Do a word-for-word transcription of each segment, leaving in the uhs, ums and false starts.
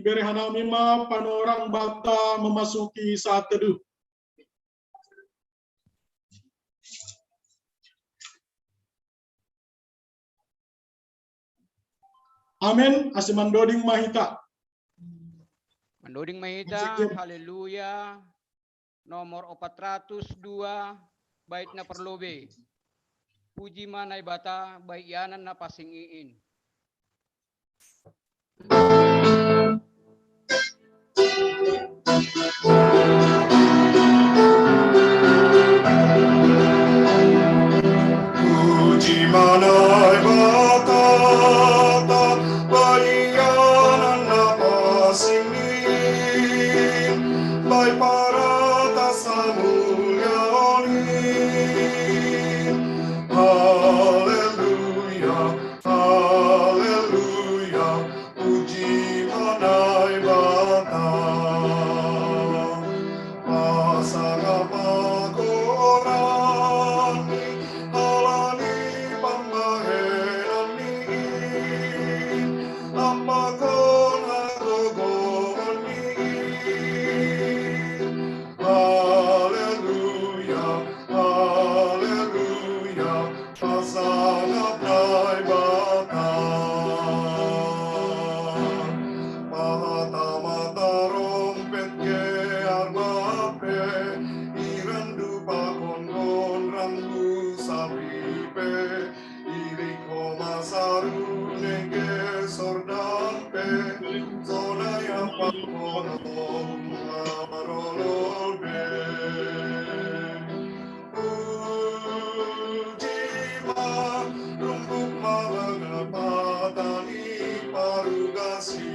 Bere hanami ma panorang banta memasuki saat teduh. Amen. Ase mandoding ma hita. Mandoding ma hita. Haleluya. Nomor opat ratus dua, bait na parlobei. Puji ma Naibata, bait ianan na pansing in. Puji ma Naibata, bait ianan na pansing in, bait parata samulia on in. Haleluya, haleluya, puji ma Naibata. Pasangap ma goran ni, ala ni pambahenan ni in, pakon hagogoon ni in. Haleluya, haleluya, pasangap Naibata. Pahata ma tarompet ge armang pe, irandu pakon gonrang hu sapi pe, iriko ma saru nenge sordan pe, sonai ampang kono marolol be. Puji ma, rumbuk ma, bangga patani parugasi.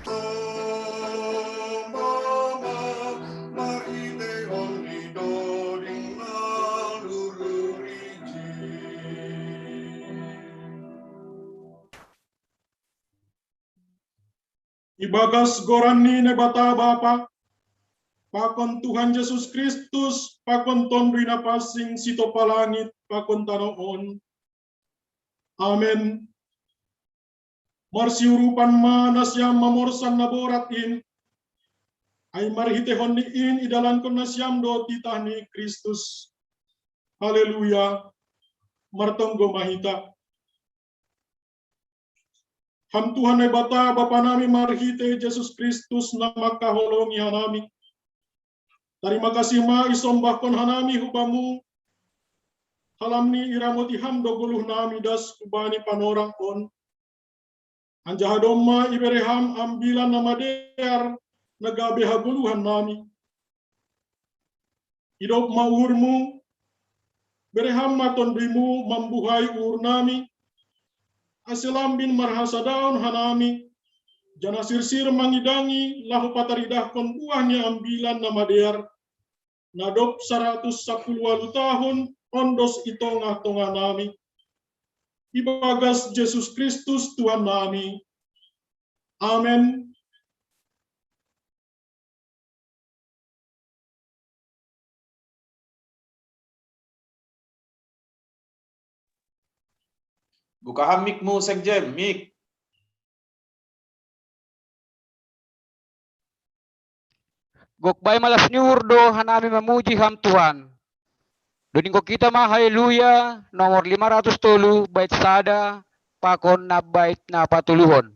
Samba ma, marhitehon ni doding na lururiji. Ibagas goran ni Naibata Bapa, pakon Tuhan Jesus Kristus, pakon Tonduy Napansing sitopa langit pakon tano on. Amen. Marsiurupan ma nasiam mamorsan na borat in, ai marhitehon ni in idalankon nasiam do titah ni Kristus. Haleluya. Martonggo ma hita. Ham Tuhan Naibata, Bapa nami, marhitei Jesus Kristus na mangkaholongi hanami, tarima kasih ma isombahkon hanami hu Bamu, halam ni iramoti Ham do goluh nami das hubani panorang on. Anjaha domma ibere Ham ambilan na madear na gabe hagoluhan nami. Idop ma uhurMu, bere Ham ma TonduyMu mambuhai uhur nami, ase lambin marhasadaon hanami, janah sirsir mangidangi laho pataridahkon buah ni ambilan na madear, na dob saratus sapuluh ualuh tahun ondos i tongah-tongah nami. Ibagas Jesus Kristus Tuhan nami. Amen. Buka ham mic-mu, Sekjen, mic. Gok bai malas ni uhur do hanami mamuji Ham Tuhan. Dodingkon hita ma Haleluya nomor lima ratus tolu bait sada pakon na bait na patoluhon.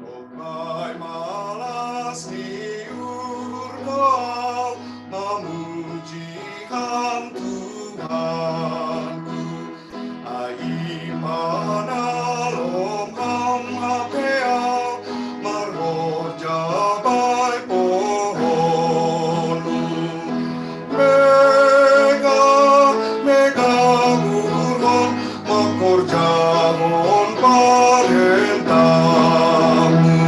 Gok bai malas ni uhur do au mamuji Ham Tuhanku, ai i panalom Ham hape au marhorja bai pohon-Mu. Megah, megah uhurhon mangkorjahon parentah-Mu.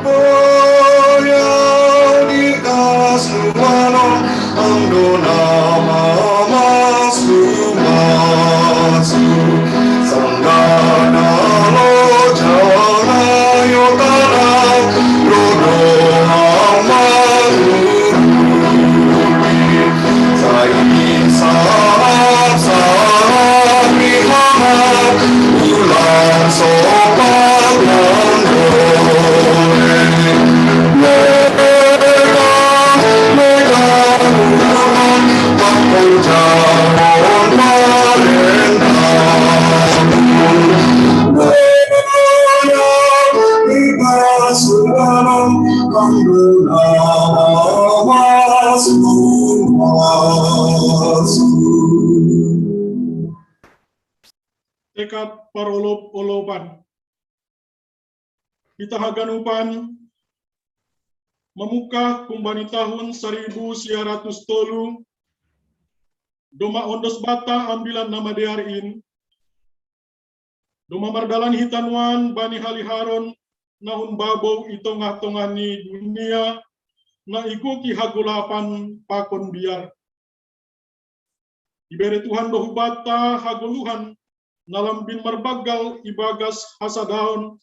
Boya di kas nuan on, Ham do na mamasu Tekad parolop-olopan. Hita haganupan mamungkah humbani tahun saribu sia ratus tolu, domma ondos banta Ambilan Namadear in, domma mardalan hita nuan bani haliharon na humbabou i tongah-tongah ni dunia, na igoki hagolapan pakon biar. Ibere Tuhan do hubanta hagoluhan na lambin marbanggal ibagas hasadaon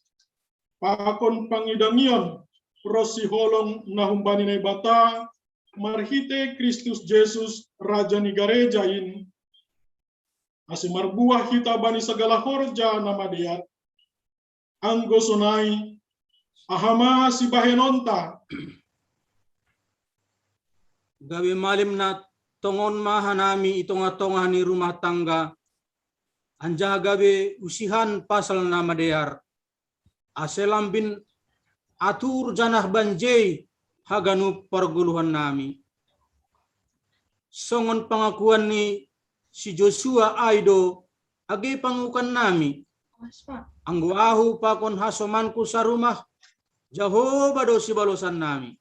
pakon pangidangion ronsi holong na humbani Naibata marhite Kristus Jesus, Raja ni gareja in, ase marbuah hita bani sagala horja na madear. Anggo sonai, aha ma sibahenonta? Gabe malim na tongon ma hanami i tongah-tongah ni rumah tangga, anjaha gabe usihan pasal na madear, ase lambin atur janah banjei haganup pargoluhannami. Songon pangakuan ni si Josua ai do age pangungkannami, anggo ahu pakon hasomanku sarumah, Jahowa do sibalosannami.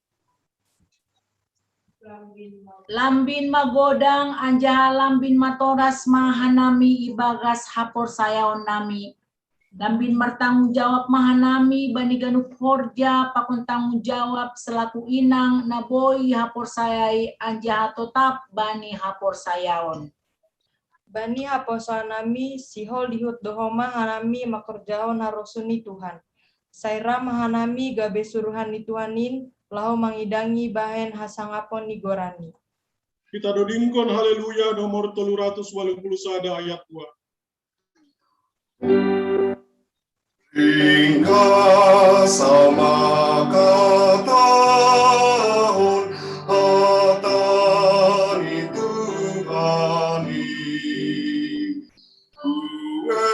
Lambin magodang anjaha lambin matoras ma hanami ibagas haporsayaonnami. Lambin martanggung jawab ma hanami bani ganup horja pakon tanggung jawab selaku inang na boi haporsayai anjaha totap bani haporsayaon. Bani haporsayaonnami sihol dihut do ho ma hanami mangkorjahon harosuh ni Tuhan. Sai ra ma hanami gabe suruhan ni Tuhan in, laho mangidangi bahen hasangapon ni goranNi. Hita dodingkon Haleluya nomor tolu ratus walu pulu sada ayat dua. Ringgas sama katahon hata ni Tuhan i. Ue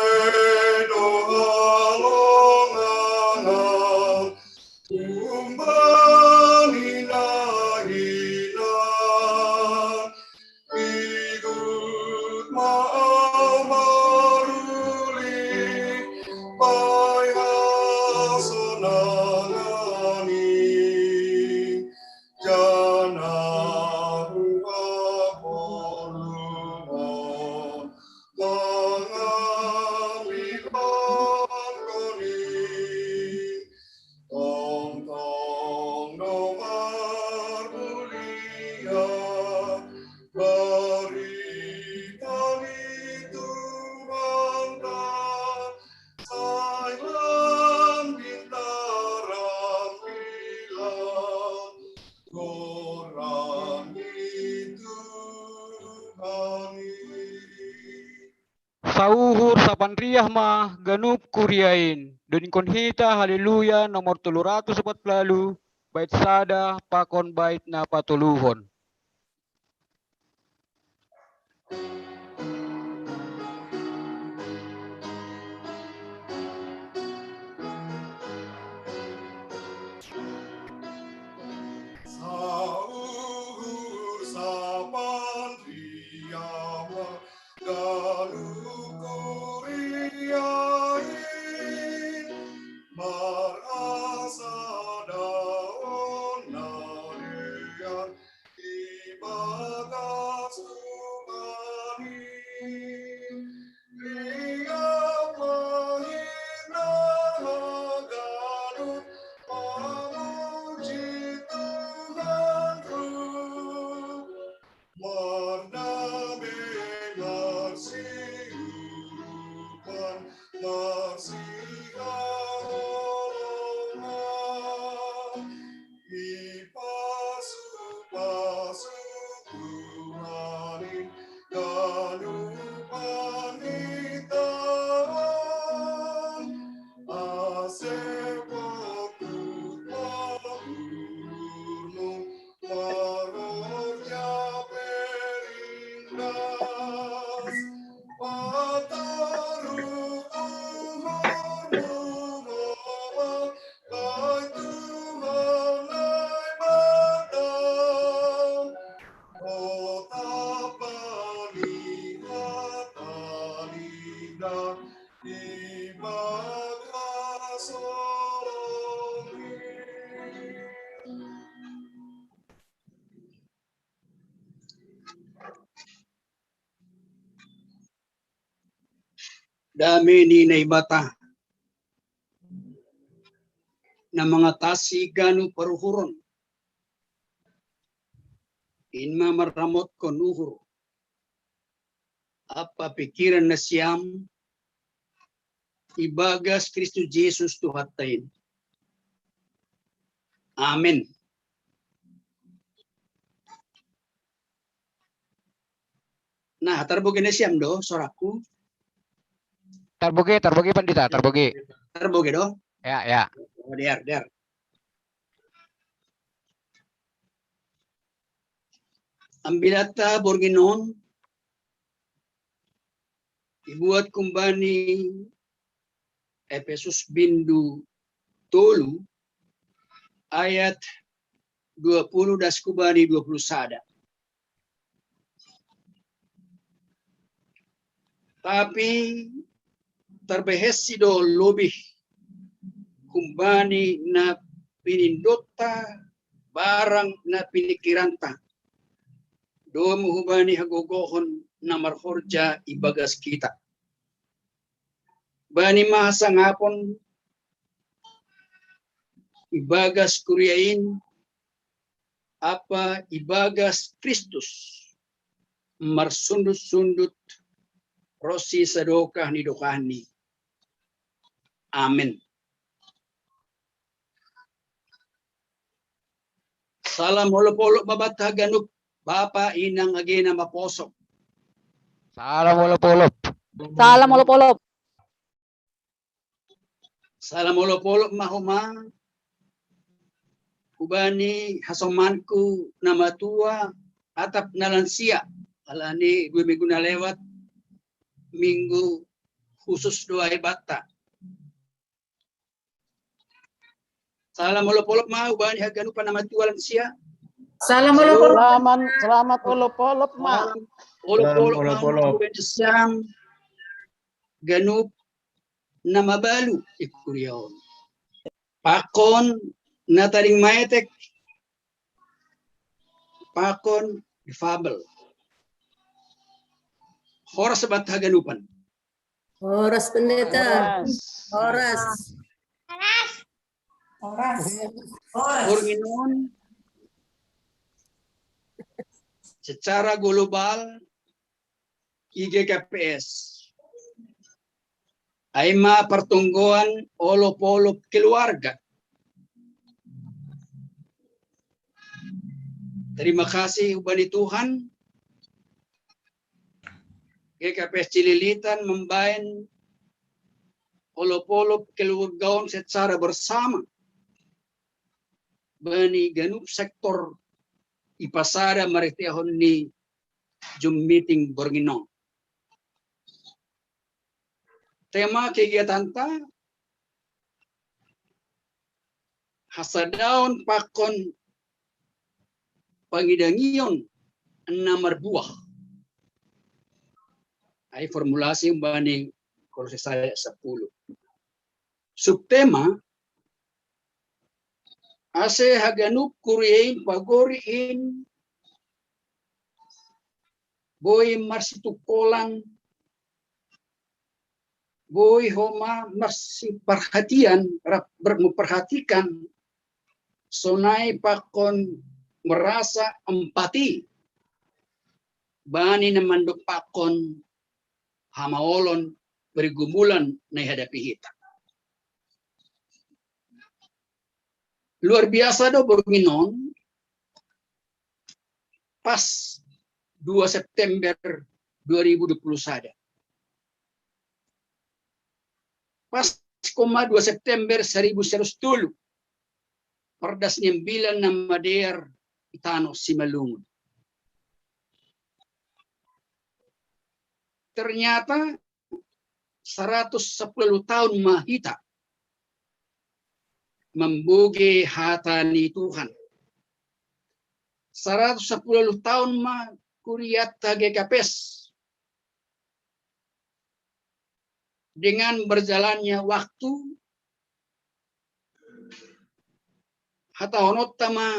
do halongangan umbani na hinan. Igut ma au maruli, bai hasonangan i, janah huhaholongan mangambilankon i. Tongtong do marmulia barita ni Tuhanta, sai lambin tarambilan goran ni Tuhan i. Sauhur sapan riah ma ganup kuria in. Dodingkon hita Haleluya nomor tolu ratus opat pulu ualu, bait sada pakon bait na patoluhon. Sauhur sapan riah ma ganup kuria in, marhasadaon na dear i Dame ni Naibata na mangatasi ganu paruhuron, in mamaramotkon uhur, apa pikiran na siam ibagas Kristus Jesus Tuhan tain. Amen. Nah, tarbogi na siam do soraku? Tarbogi, tarbogi, Pandita, tarbogi. Tarbogi do? Ya, ya. Oh, der, der. Ambilata borngin on ibuat kumbani Efesus bindu tolu ayat dua puluh das kumbani dua puluh sada. Tapi tarbehesi do lobih kumbani na pinindota barang na pinikiranta, domu hubani hagogohon na marhorja ibagas kita. Bani ma hasangapon ibagas kuria in, apa ibagas Kristus marsundut-sundut ronsi sadokah ni dokahni. Amen. Salam olop-olop ma banta ganup, bapa, inang, age na maposok. Salam olop-olop. Salam olop-olop. Salam olop-olop ma homa hubani hasomanku na matua atap na lansia, alani dua minggu na lewat minggu khusus do ai banta. Salam olop-olop ma hubani haganupan na matua lansia. Salam olop-olop. Selamat, selamat olop-olop ma. Olop-olop ma hubani siam ganup na mabalu i kuria on. Pakon na tading maetek, pakon difabel. Horas banta haganupan. Horas, Pendeta. Horas. Horas. Horas. Horas. Borngin on secara global i G K P S. Ai ma partonggoan olop-olop keluarga. Terima kasih hubani Tuhan, G K P S Cililitan mambaen olop-olop keluarga on secara bersama bani ganup sektor i pasada marhitehon ni Zoom meeting borngin on. Tema kegiatanta hasadaon pakon pangidangion na marbuah. Ai formulasi umbani Kolose sada sapuluh. Subtema, ase haganup kuria in pagori in boi marsitungkolan, boi homa marsiparhatian, rap-, ber-, memperhatikan sonai pakon merasa empati bani na mandok pakon hamaolon pergumulan na ihadapi hita. Luar biasa do borngin on, pas dua September dua ribu dua puluh sada. Pas koma dua September seribu seratus tolu. Pardas ni ambilan na madear i tano Simalungun. Ternyata saratus sapuluh taon ma hita mambogei hata ni Tuhan. Saratus sapuluh taon ma kuriata G K P S. Dengan berjalannya waktu, hatahononta ma,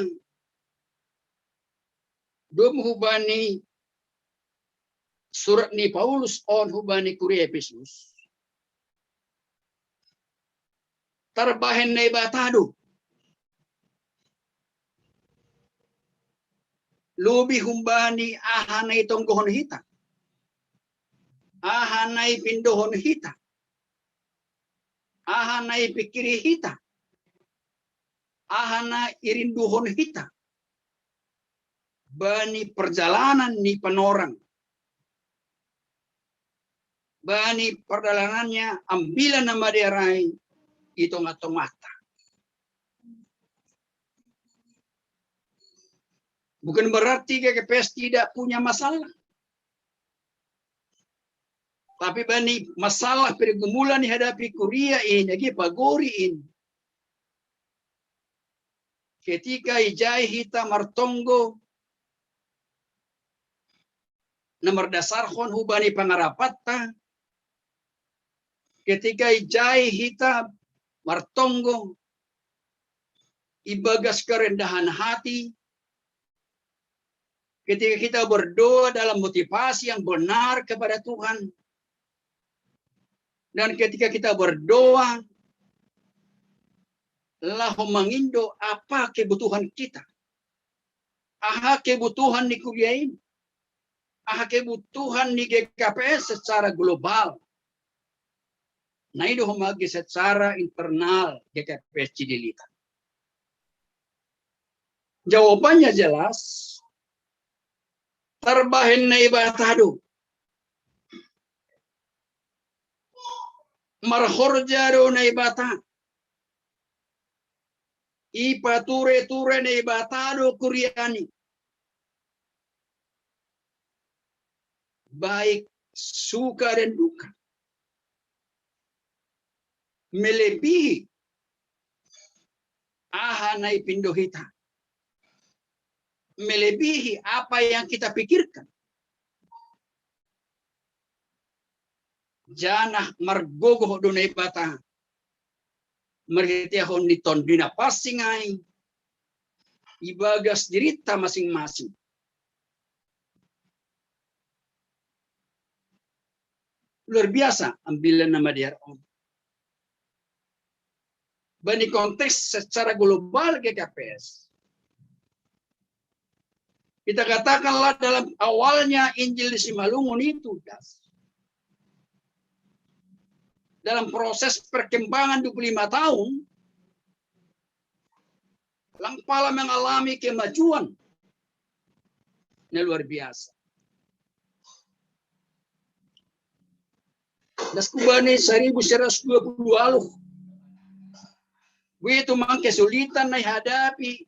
dum hubani surat ni Paulus on hubani kuria Efesus, Tarbahen Naibata do. Lobi humbani aha na itonggohon hita. Aha na ipindohon hita. Aha na ipikiri hita. Aha na irinduhon hita. Bani perjalanan ni panorang. Bani perjalanannya ambilan na madear ai i tonga-tongata. Bukan berarti G K P S tidak punya masalah. Tapi bani masalah pergumulan dihadapi kuria ini, agi pagori ini. Ketika ijai hita martonggo, na mardasarhon hubani pangarapanta, ketika ijai hita martonggo, ibagas kerendahan hati, ketika kita berdoa dalam motivasi yang benar kepada Tuhan, dan ketika kita berdoa, laho mangindo apa kebutuhan kita, aha kebutuhan ni kuria ini, aha kebutuhan ni G K P S secara global. Na ido homa agi secara internal G K P S Cililitan. Jawabannya jelas, tarbahen Naibata do. Marhorja do Naibata. Ipature-ture Naibata do kuria ni. Baik suka dan duka. Melebihi aha na ipindo hita. Melebihi apa yang kita pikirkan. Janah margogoh do Naibata marhitehon ni Tondina Pansing ai ibagas dirita masing-masing. Luar biasa ambilan na madear on. Bani konteks secara global G K P S, kita katakanlah dalam awalnya Injil di Simalungun itu, Das, dalam proses perkembangan dua puluh lima tahun, lang pala mengalami kemajuan na luar biasa. Das, ku bani saribu seratus dua puluh waluh, buah tumang kesulitan na ihadapi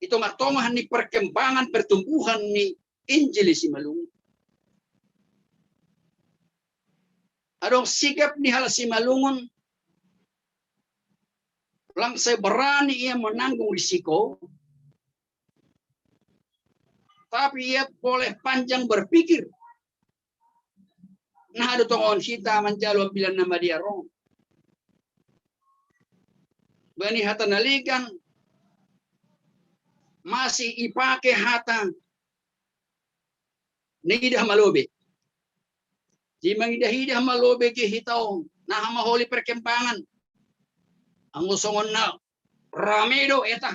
i tongah-tongah ni perkembangan pertumbuhan ni Injil i Simalungun. Adong sikap ni halak Simalungun, lang sai berani ia menanggung risiko, tapi ia boleh panjang berpikir. Nah, ado tongon hita manjalo ambilan na madear on. Bani hata na legan, masih ipake hata nidah ma lobei. Jadi mangidah-idah ma lobei ge hita on, naha maholi perkembangan. Anggo songon na rame do eta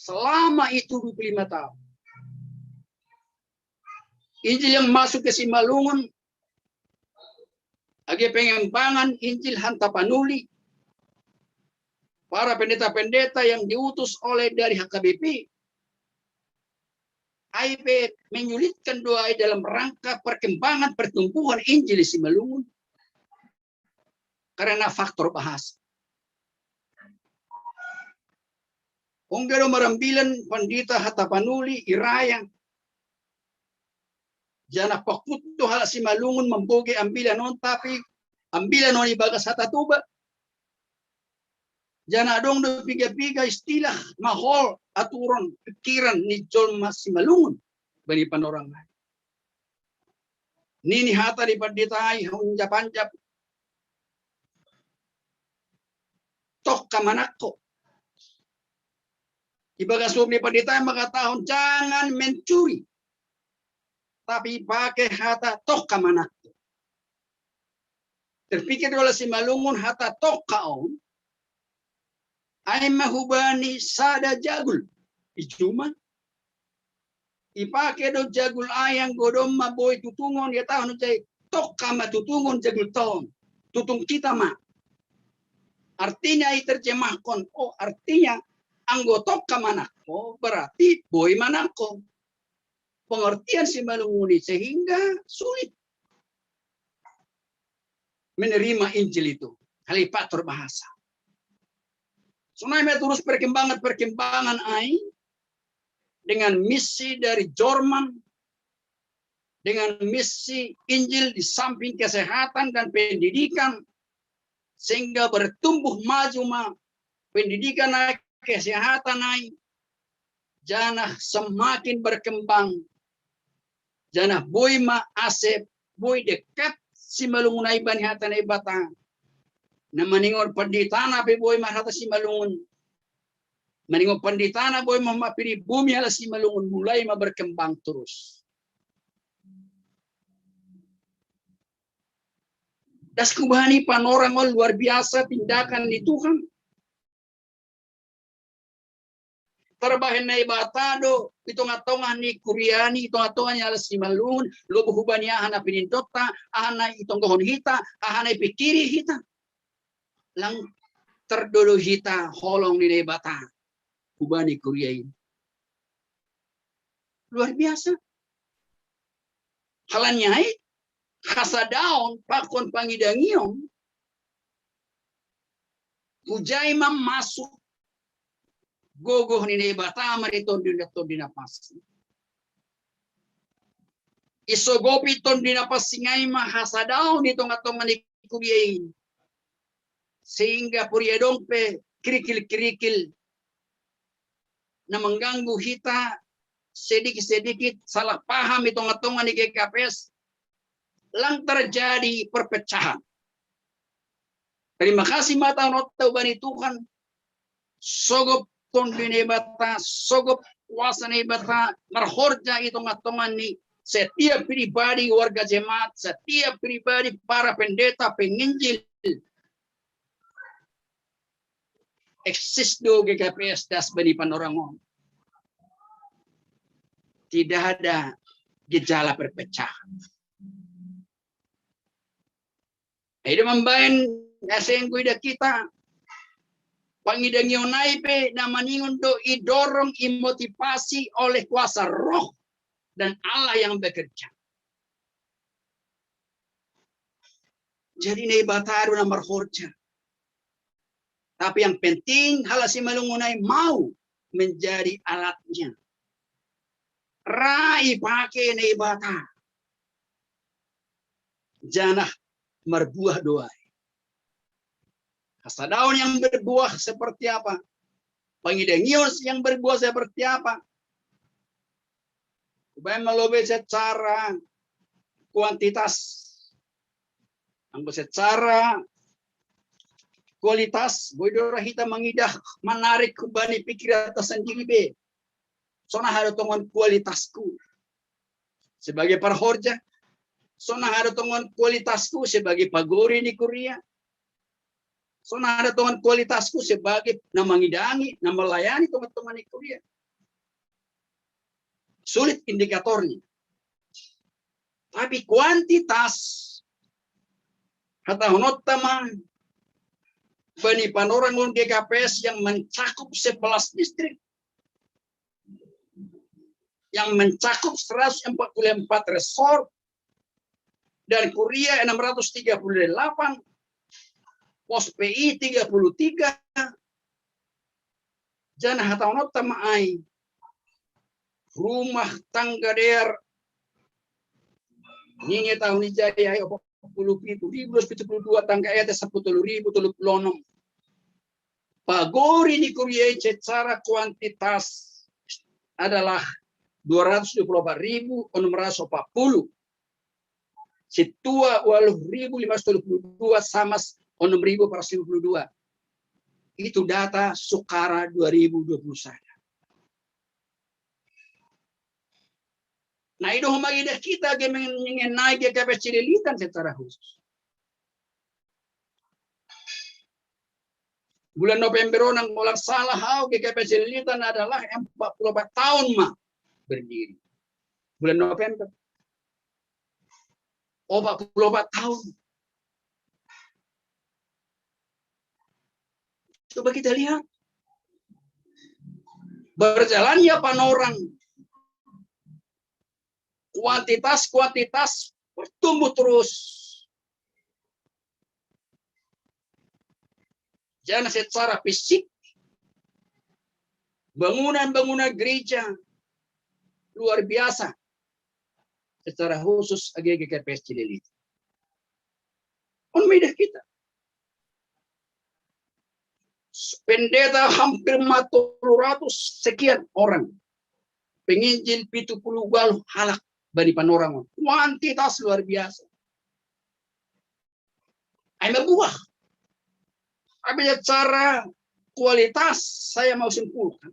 selama itu dua puluh lima tahun. Injil yang masuk ke Simalungun, agi pengembangan Injil han Tapanuli, para pendeta-pendeta yang diutus oleh dari H K B P, ai pe menyulitkan do ai dalam rangka perkembangan pertumbuhan Injil i Simalungun. Karena faktor bahasa. Ongga do marambilan pandita ha Tapanuli i Raya. Janah pakkuto halak Simalungun mambogei ambilan on, tapi ambilan on ibagas hata Toba. Janah adong do piga-piga istilah mahol aturon pikiran ni jolma Simalungun bani panorang nai. Nini hata ni pandita i, haunjap-anjap, tohka manangko. Ibagas subuk ni pandita i mangkatahon jangan mencuri, tapi pake hata tohka manangko. Terpikir do hela Simalungun hata tokka on, ai ma hubani sada jagul. Ijuma. Ipake do jagul ai anggo domma boi tutungon, ia tahu jai tokka ma tutungon jagulta on. Tutung hita ma. Artinya iterjemahkan, oh, artinya anggo tokka ma nangko, berarti boi ma nangko. Pengertian Simalungun i sehingga sulit menerima Injil itu. Halipat berbahasa. Sonai ma terus perkembangan-perkembangan ai dengan misi dari Jorman, dengan misi Injil di samping kesehatan dan pendidikan, sehingga bertumbuh maju ma pendidikan ai, kesehatan ai, janah semakin berkembang, janah boi ma ase boi dekat Simalungun ai bani hata Naibata. Na maningon panditana pe boi ma hata Simalungun. Maningon panditana boi ma mapiribumi hela Simalungun, mulai ma berkembang terus. Das hubani panorang on luar biasa tindakan ni Tuhan. Tarbahen Naibata do i tongah-tongah ni kuria ni, i tongah-tongah ni hela Simalungun, lobih hubani aha na pinindonta, aha na itonggohon hita, aha na ipikiri hita. Lang tardodo hita holong ni Naibata hubani kuria i. Luar biasa. Halani ai, hasadaon pakon pangidangion, hujai ma masuk gogoh ni Naibata ma di Tondi, Tondi Napansing. Isogopi Tondi Napansing ai ma hasadaon di tongah-tongah ni kuria i. Sehingga poria adong pe kerikil-kerikil na mengganggu hita, sedikit-sedikit salah paham i tongah-tongah ni G K P S, lang terjadi perpecahan. Terima kasih ma hata on hubani Tuhan, sogop Tondi Naibata, sogop kuasa Naibata marhorja i tongah-tongah ni setiap pribadi warga jemaat, setiap pribadi para pendeta penginjil. Eksis do G K P S das bani panorang on. Tidak ada gejala perpecahan. Ai do mambaen asa anggo ida hita, pangidangion ai pe na maningon do idorong, imotivasi oleh kuasa Roh dan Allah yang bekerja. Jadi Naibata do na marhorja. Tapi yang penting hela Simalungun ai mau menjadi alatnya. Ra ipake Naibata. Janah marbuah do ai. Hasadaon yang berbuah seperti apa? Pangidangion yang berbuah seperti apa? Hubaen ma lobei secara kuantitas. Anggo secara kualitas, boi do ra hita mangidah, manarik hubani pikiranta sandiri be. Songon aha do tongon kualitasku sebagai parhorja? Songon aha do tongon kualitasku sebagai pagori ni kuria? Songon aha do tongon kualitasku sebagai na mangidangi, na melayani tongah-tongah ni kuria? Sulit indikatornya. Tapi kuantitas, hatahononta ma, bani panorang on G K P S yang mencakup sebelas distrik, yang mencakup seratus empat puluh empat resort, dan kuria enam ratus tiga puluh delapan, pos P I tiga puluh tiga, janah hatahononta ma ai, rumah tangga dear, nini tahu ni jaya ai opat puluh pitu ribu pitu puluh dua, tangga R T sepuluh ribu tolu puluh enam. Pagori ni kuria i secara kuantitas adalah dua ratus dua puluh empat ribu enam ratus empat puluh. Sintua ualuh ribu lima ratus tolu puluh dua, samas enam ribu empat ratus lima puluh dua. Itu data Sukara dua ribu dua puluh satu. Nah, itu homa ida hita mengenai G K P S Cililitan secara khusus. Bulan November, orang kalau salah, hau GKP Cililitan adalah empat puluh empat tahun mah berdiri. Bulan November. Oh, empat puluh empat tahun. Coba kita lihat. Berjalannya Panorang. Kuantitas, kuantitas bertumbuh terus. Jangan secara fisik, bangunan-bangunan gereja luar biasa. Secara khusus age GKP Cililitan. On midah kita. Pendeta hampir empat ratus sekian orang. Penginjil pitu puluh walu halak bani Panorang. Kuantitas luar biasa. Ai mabuah. Tapi secara kualitas saya mau simpulkan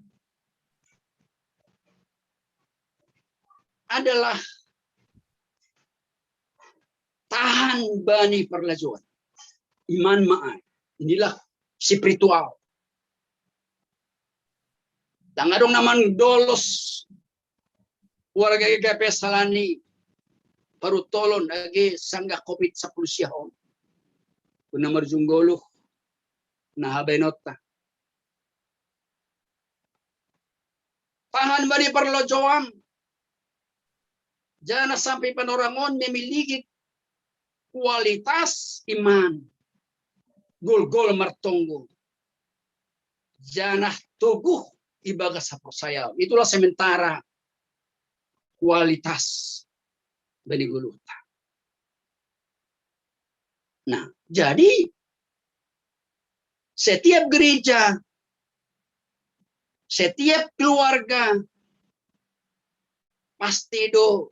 adalah tahan bani parlajoan. Iman ma'ai. Inilah spiritual. Dang adong na mandolos warga GKP Salani, parutolon age sanggah covid sapuluh sia on. Kuna marjunggoluh na habaenotta. Tahan bani parlajoan. Jangan sampai Panorang on memiliki kualitas iman. Golgol martonggo. Janah toguh ibagas haporsayaon. Itulah sementara kualitas bani goluhta. Nah, jadi setiap gereja, setiap keluarga pasti do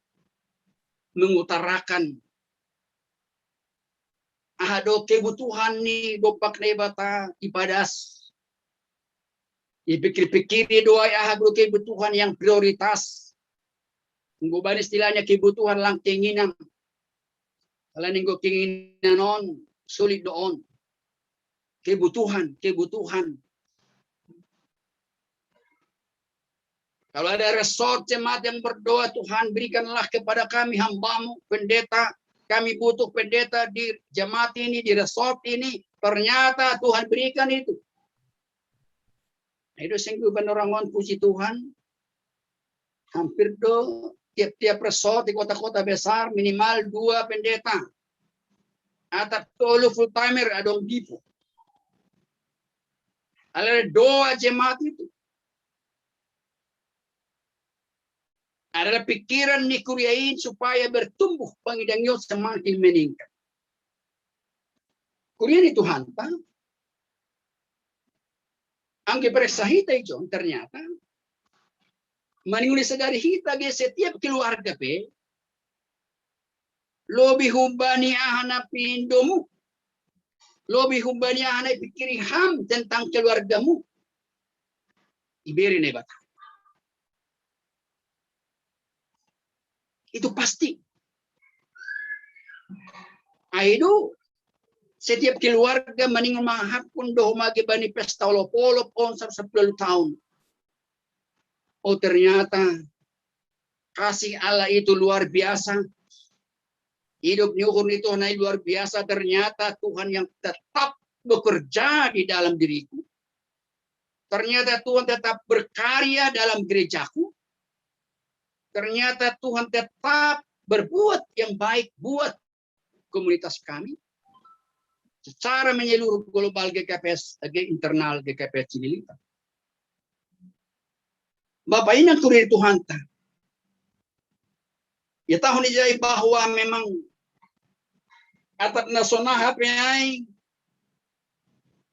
mengutarakan aha do kebutuhan ni dompak Naibata ipadas. Ipikir-pikiri do ai aha do kebutuhan yang prioritas. Anggo baen istilahnya kebutuhan lang keinginan. Kalau anggo keinginan on, sulit do on. Kebutuhan, kebutuhan. Kalau ada resort jemaat yang berdoa, "Tuhan, berikanlah kepada kami hamba-Mu, pendeta, kami butuh pendeta di jemaat ini, di resort ini." Ternyata Tuhan berikan itu. Nah, itu sungguh Panorang on, puji Tuhan. Hampir do tiap-tiap resort di kota-kota besar minimal dua pendeta. Atap tolu full timer adong dipo. Alai doa jemaat itu adalah pikiran ni kuria in supaya bertumbuh pangidangion semakin meningkat. Kuria ni Tuhanta, anggo ipareksa hita ijon, ternyata maningol ni sadari hita age setiap keluarga pe, lobi humbani aha na pindomu, lobi humbani aha na ipikiri ham tentang keluargamu, ibere Naibata. Itu pasti. Ai do setiap keluarga maningol mangahaphon dohot mage bani pesta olop-olop on sapuluh taon. Oh, ternyata kasih Allah itu luar biasa. Hidup ni uhur ni Tuhan ai luar biasa. Ternyata Tuhan yang tetap bekerja di dalam diriku. Ternyata Tuhan tetap berkarya dalam gerejaku. Ternyata Tuhan tetap berbuat yang baik buat komunitas kami secara menyeluruh global GKPS, age internal GKPS Cililitan. Bapa inang kuria ni Tuhanta, ihatahon ijai bahwa memang atap na so naha pe ai,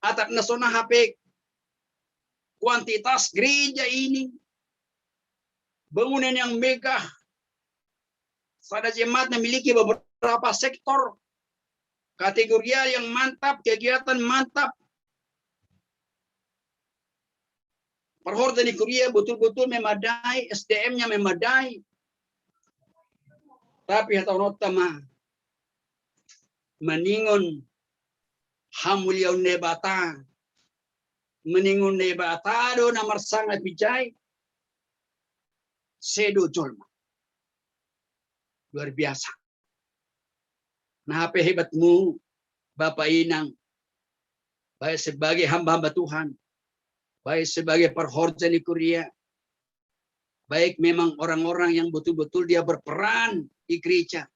atap na so naha pe kuantitas gereja ini, bangunan yang megah, sada jemaat memiliki beberapa sektor, kategorial yang mantap, kegiatan mantap. Parhorja ni kuria betul-betul memadai, SDM-nya memadai. Tapi hatahononta ma, maningon hamuliaon Naibata Meningun Naibata do na marsangap ijai, sedo jolma. Luar biasa. Nah, apa hebatmu, Bapak Inang, baik sebagai hamba-hamba Tuhan, baik sebagai parhorja ni kuria, baik memang orang-orang yang betul-betul dia berperan di gereja,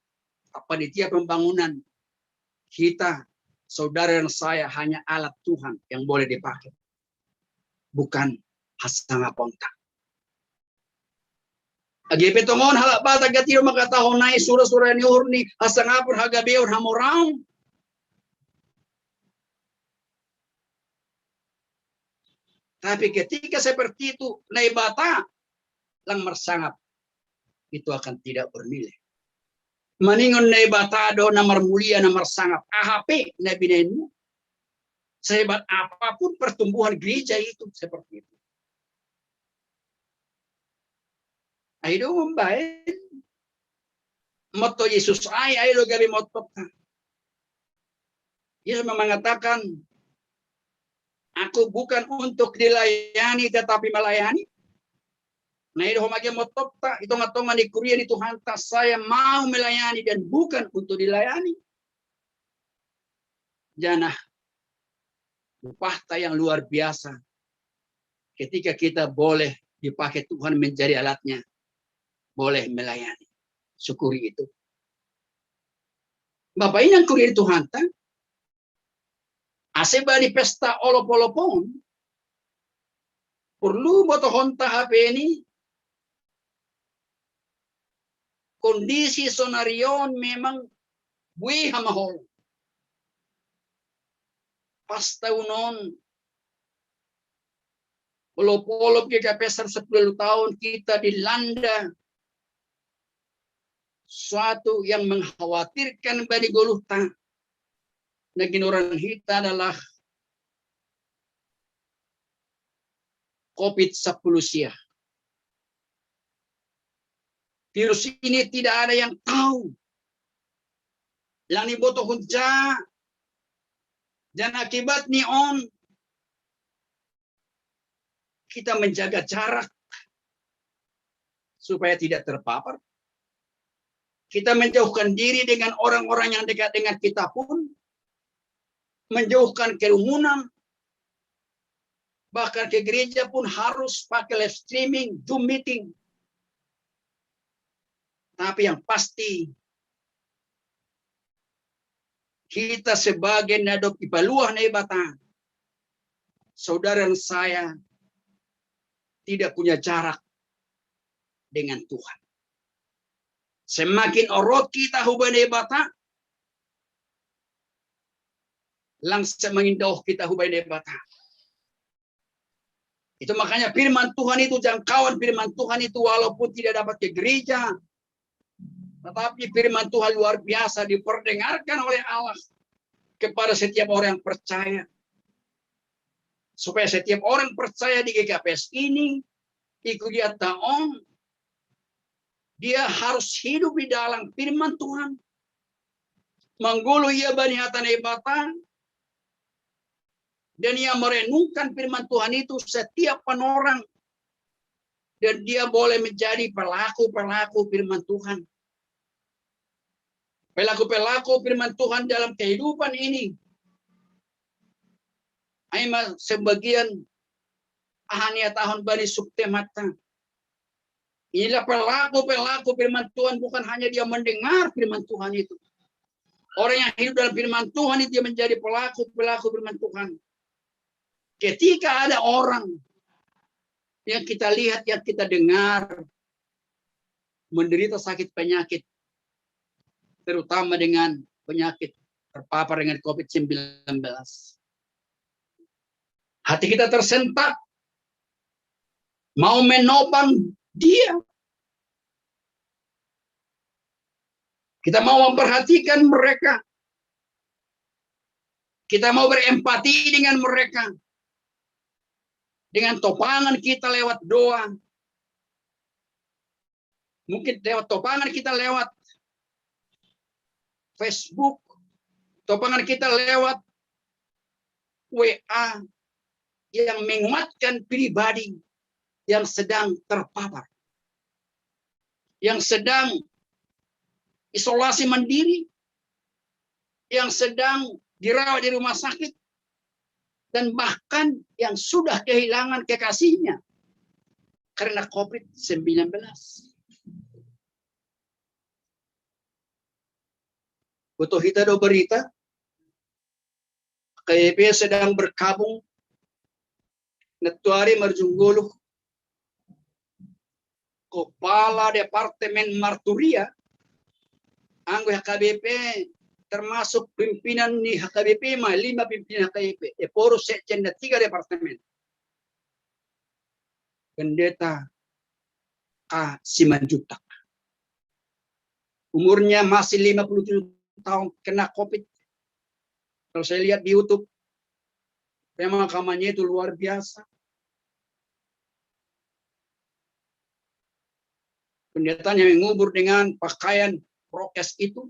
panitia pembangunan, kita, saudara dan saya, hanya alat Tuhan yang boleh dipakai, bukan hasangapon ta. Age pe tongon halak Batak gati do mangkatahon nai sura-sura ni uhur ni hasangapon, hagabeon, hamoraon. Tapi ketika seperti itu, Naibata lang marsangap, itu akan tidak bernilai. Meningun Naibata do na marmulia, na marsangap, aha pe na binahenmu. Sehebat apapun pertumbuhan gereja itu seperti itu. Ai do mambahen motto Yesus ai, ai do gabe motto ta. Yesus mengatakan, "Aku bukan untuk dilayani tetapi melayani." Nah, itu homage motto ta, itu tonga-tonga ni kuria ni Tuhanta, saya mau melayani dan bukan untuk dilayani. Janah upahta yang luar biasa ketika kita boleh dipakai Tuhan menjadi alatnya, boleh melayani. Syukuri itu. Bapak Inang kuria ni Tuhanta, ase bani pesta olop-olop on, porlu botohonta hape ni kondisi sonari on memang buei hamaolon. Pas taon on, olop-olop GKPS sepuluh taon, kita dilanda suatu yang mengkhawatirkan bani goluhta. Na ginoran hita adalah covid sepuluh sia. Virus ini tidak ada yang tahu. Lang nibotohon ja, dan akibat ni on, kita menjaga jarak supaya tidak terpapar. Kita menjauhkan diri dengan orang-orang yang dekat dengan kita pun, menjauhkan kerumunan, bahkan ke gereja pun harus pakai live streaming, Zoom meeting. Tapi yang pasti, kita sebagai na dob ipaluah Naibata, saudara dan saya tidak punya jarak dengan Tuhan. Semakin orot kita hubahen Naibata, lang semakin daoh kita hubahen Naibata. Itu makanya firman Tuhan itu, jangkauan firman Tuhan itu walaupun tidak dapat ke gereja, tetapi firman Tuhan luar biasa diperdengarkan oleh Allah kepada setiap orang yang percaya. Supaya setiap orang percaya di GKPS ini, ikut dia taon, dia harus hidup di dalam firman Tuhan. Manggoluh ia bani hata Naibata, dan ia merenungkan firman Tuhan itu setiap panorang. Dan dia boleh menjadi pelaku-pelaku firman Tuhan. Pelaku-pelaku firman Tuhan dalam kehidupan ini. Ai ma sebagian aha nihatahon bani suktemanta. Inilah pelaku-pelaku firman Tuhan, bukan hanya dia mendengar firman Tuhan itu. Orang yang hidup dalam firman Tuhan itu dia menjadi pelaku-pelaku firman Tuhan. Ketika ada orang yang kita lihat, yang kita dengar, menderita sakit penyakit, terutama dengan penyakit terpapar dengan covid sembilan belas. Hati kita tersentak, mau menopang dia. Kita mau memperhatikan mereka. Kita mau berempati dengan mereka. Dengan topangan kita lewat doa. Mungkin lewat topangan kita lewat Facebook, topangan kita lewat WA, yang menguatkan pribadi yang sedang terpapar, yang sedang isolasi mandiri, yang sedang dirawat di rumah sakit, dan bahkan yang sudah kehilangan kekasihnya karena covid sembilan belas. Butuh kita do berita, K Y P sedang berkabung, netuari marjungguluh, kepala departemen marturia, anggo H K B P, termasuk pimpinan ni H K B P ma, lima pimpinan H K B P, eporu sekjen dan tiga departemen. Pendeta K Simanjuntak. Umurnya masih lima puluh tujuh tahun, kena covid. Kalau saya lihat di YouTube, memang kampanye itu luar biasa. Pendetanya mengubur dengan pakaian prokes itu.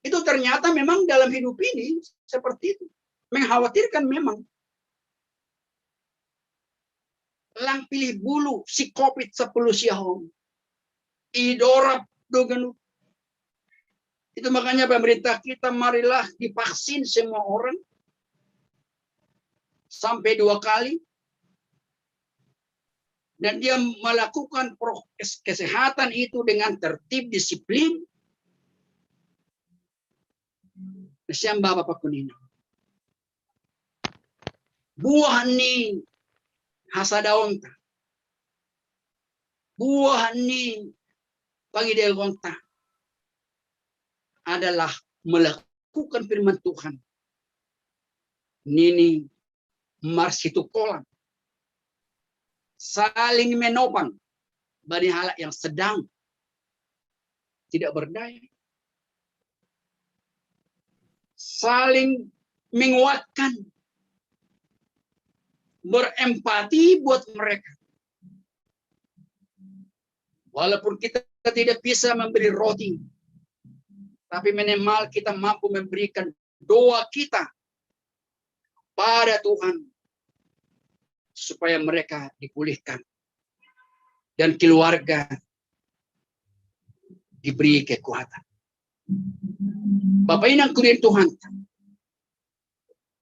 Itu ternyata memang dalam hidup ini seperti itu. Mengkhawatirkan memang. Lang pilih bulu si covid sepuluh siahon. Idorap do ganup. Itu makanya pemerintah kita, marilah divaksin semua orang sampai dua kali. Dan dia melakukan prokes kesehatan itu dengan tertib, disiplin. Nah, sian Bapa, Bapa pakon Inang. Buah ni hasadaonta, buah ni pangidaonta adalah melakukan firman Tuhan. Nini marsitukolan, saling menopang bani halak yang sedang tidak berdaya, saling menguatkan, berempati buat mereka. Walaupun kita tidak bisa memberi roti, tapi minimal kita mampu memberikan doa kita pada Tuhan supaya mereka dipulihkan dan keluarga diberi kekuatan. Bapa Inang kurien Tuhan,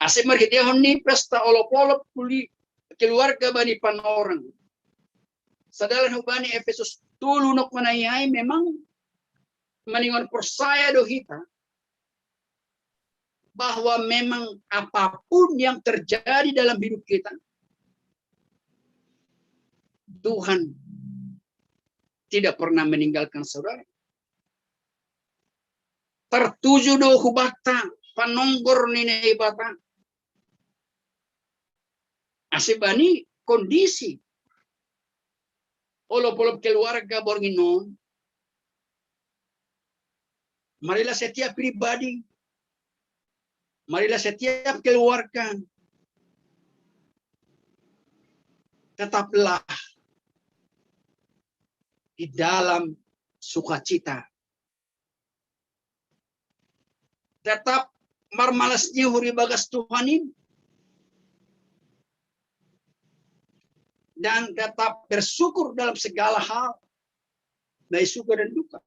ase marhitehon ni pesta olop-olop puli keluarga bani panorang, sadalan hubani Efesus tolu nokko na i ai, memang maningon porsaya do hita bahwa memang apapun yang terjadi dalam hidup kita, Tuhan tidak pernah meninggalkan saudara. Tertuju do hubakta panonggor ni Naibata. Ase bani kondisi olop-olop keluarga borngin on, marilah setiap pribadi, marilah setiap keluarga tetaplah di dalam sukacita. Tetap marmalas ni huri bagas Tuhan in, dan tetap bersyukur dalam segala hal, baik suka dan duka.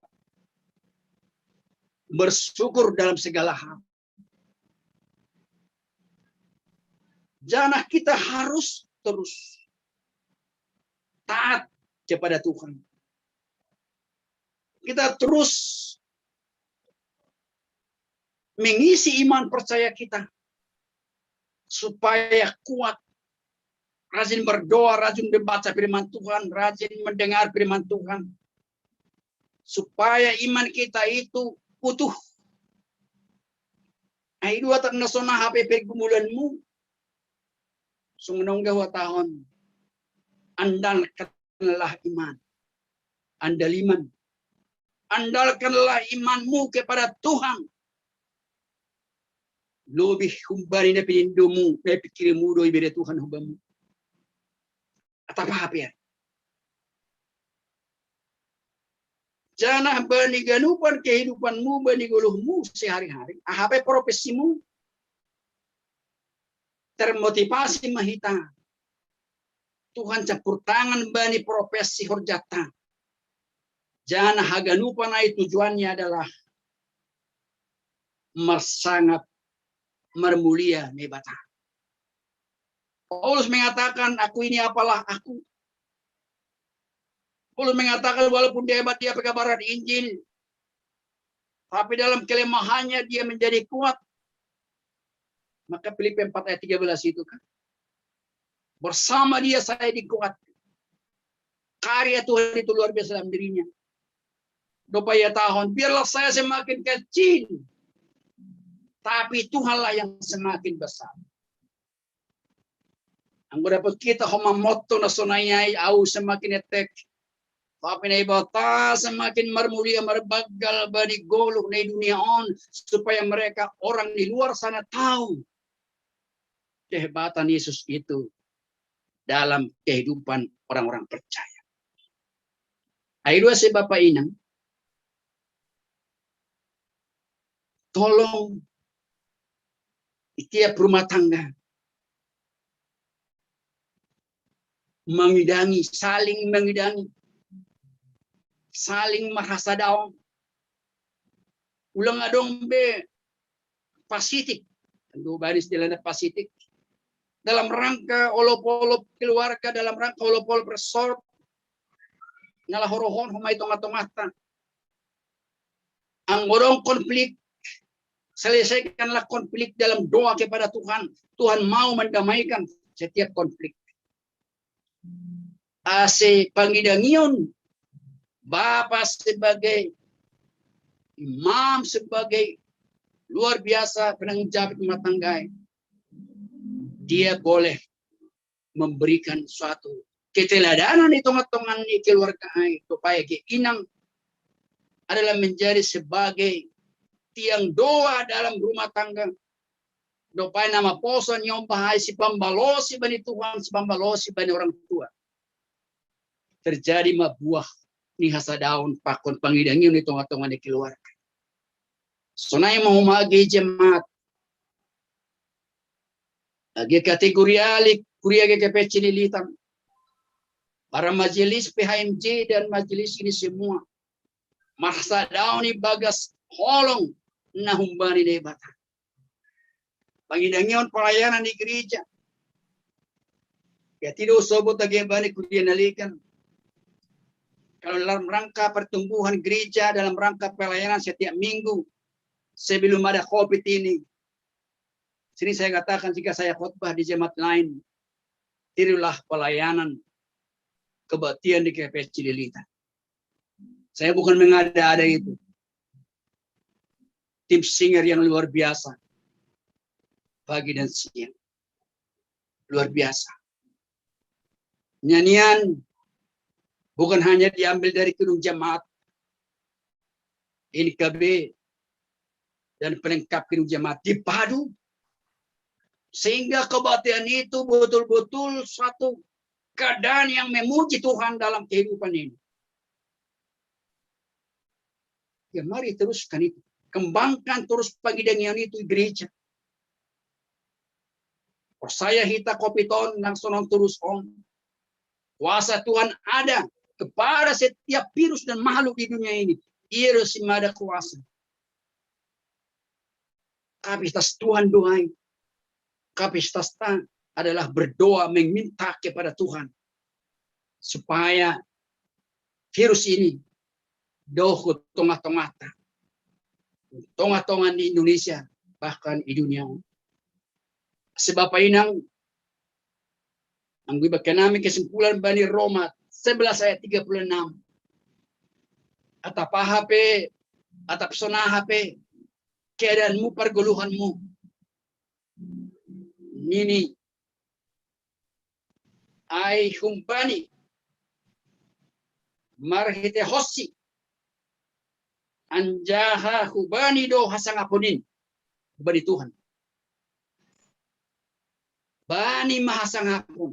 Bersyukur dalam segala hal. Janah kita harus terus taat kepada Tuhan. Kita terus mengisi iman percaya kita supaya kuat, rajin berdoa, rajin membaca firman Tuhan, rajin mendengar firman Tuhan, supaya iman kita itu utuh. Ai dua tak nasona hape pergumulanmu, songon nongga huhatahon, andalkanlah iman, andal iman. Andalkanlah imanmu kepada Tuhan. Lobih humbani na pinindomu, na pikirmu do ibere Tuhan hubamu. Atap hape. Janah bani ganupan kehidupanmu, bani goluhmu sehari-hari, aha pe profesimu, termotivasi mahita. Tuhan campur tangan bani profesi horjata. Jana haganupan ai tujuannya adalah mersangap mermulia Naibata. Paulus mengatakan, "Aku ini apalah aku." Paulus mengatakan, walaupun dia hebat, dia pekabaran Injil, tapi dalam kelemahannya dia menjadi kuat. Maka Filipi empat ayat tiga belas itu kan. "Bersama dia saya dikuat." Karya Tuhan itu luar biasa dalam dirinya. Dopa ya tahun, biarlah saya semakin kecil, tapi Tuhanlah yang semakin besar. Anggo dapot hita homa motto na sonai ai, au semakin etek, tapi Naibata semakin marmulia, marbanggal bani goluh na i dunia on, supaya mereka, orang di luar sana tahu kehebatan Yesus itu dalam kehidupan orang-orang percaya. Ai dua si Bapak Inang, tolong di tiap rumah tangga mengidangi, saling mengidangi, saling merasa down. Ulang adong be pasitik. Tentu baris di lana pasitik. Dalam rangka olop-olop keluarga, dalam rangka olop-olop resort, ngalahorohon homai tongah-tongahta. Anggo adong konflik, selesaikanlah konflik dalam doa kepada Tuhan. Tuhan mau mendamaikan setiap konflik. Ase pangidangion, bapa sebagai imam, sebagai luar biasa penanggung jawab rumah tangga, dia boleh memberikan suatu keteladanan di tongah-tongah ni keluarga ai, supaya ke inang adalah menjadi sebagai tiang doa dalam rumah tangga. Dopai nama poso nyombah ai sipambalosi bani Tuhan, sipambalosi bani orang tua. Terjadi ma buah ni hasadaon pakon pangidangion di tongah-tongah ni keluarga. Sonai ma homa age jemaat, age kategori alik, kuria age K P C Cililitan, para majelis P H M J dan majelis ini semua, marhasadaon ibagas holong na humbani Naibata. Pangidangion pelayanan di gereja. Ya, tidak usah buat age bani kuria na legan. Kalau dalam rangka pertumbuhan gereja, dalam rangka pelayanan setiap minggu, sebelum ada covid ini, sering saya katakan jika saya khotbah di jemaat lain, tirulah pelayanan kebaktian di K P C Cililitan. Saya bukan mengada-ada itu. Tim singer yang luar biasa. Pagi dan siang. Luar biasa. Nyanyian bukan hanya diambil dari kidung jemaat, ini K B dan pelengkap kidung jemaat dipadu, sehingga kebaktian itu betul-betul suatu keadaan yang memuji Tuhan dalam kehidupan ini. Ya, mari teruskan itu. Kembangkan terus pangidangion itu gereja. Percaya hita covid on, langsung on terus on. Kuasa Tuhan ada kepada setiap virus dan makhluk di dunia ini. Ia dosi mada kuasa. Kapasitas Tuhan doai. Kapasitas ta adalah berdoa meminta kepada Tuhan supaya virus ini dohot tongah-tongahta, tongah-tongah di Indonesia, bahkan di dunia. Sebab inang, anggo ibahen nami kesimpulan bani Roma sebelas ayat tiga puluh enam. Atap aha pe, atap songon aha pe keadaanmu, pargoluhanmu, nini, ai humbani marhitehonsi, anjaha hubani do hasangapon in, hubani Tuhan. Bani ma hasangapon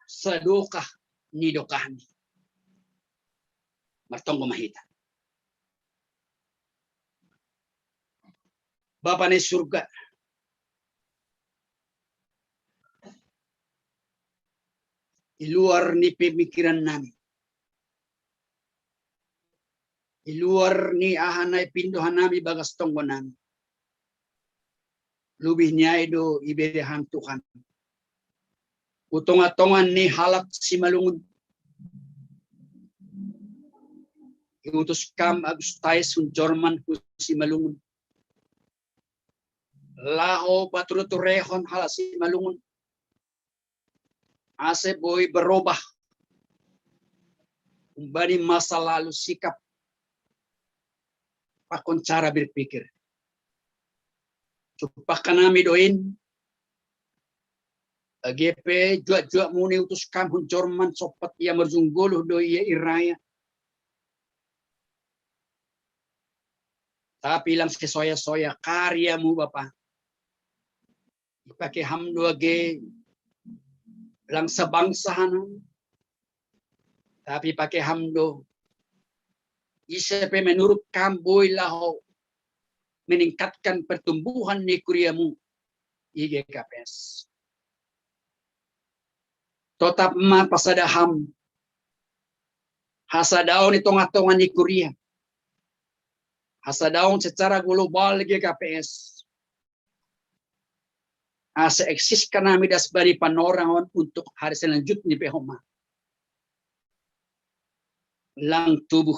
sadokah ni dokahni. Martonggo ma hita. Bapa ni surga, I luar ni pemikiran nami. I luar ni aha nai pindohan nami bagas tonggo nami. Lubih ni ai do iberehan Tuhan. Utonga-tongan ni halak Simalungun. Iutus kam Agustais hun Jorman hu Simalungun. Laho paturuturehon halak Simalungun. Ase boi berubah. Umbani masa lalu sikap pakon cara berpikir. Supakan nami doin. Agepe juak-juak muni utus kam hun Jorman sopat ia marjunggoluh do ia iraya. Tapi lang sesoya-soya karyamu Bapa. Ipake ham do age lang sabangsa hanan. Tapi pake ham do ise pe menurut kam boi laho meningkatkan pertumbuhan ni kuriamu i G K P S. Totap ma pasada ham hasadaon i tonga-tonga ni kuria. Hasadaon secara global G K P S. Ase eksiskan nami das bani panorangon untuk hari selanjutnya pe homa. Lang tubuh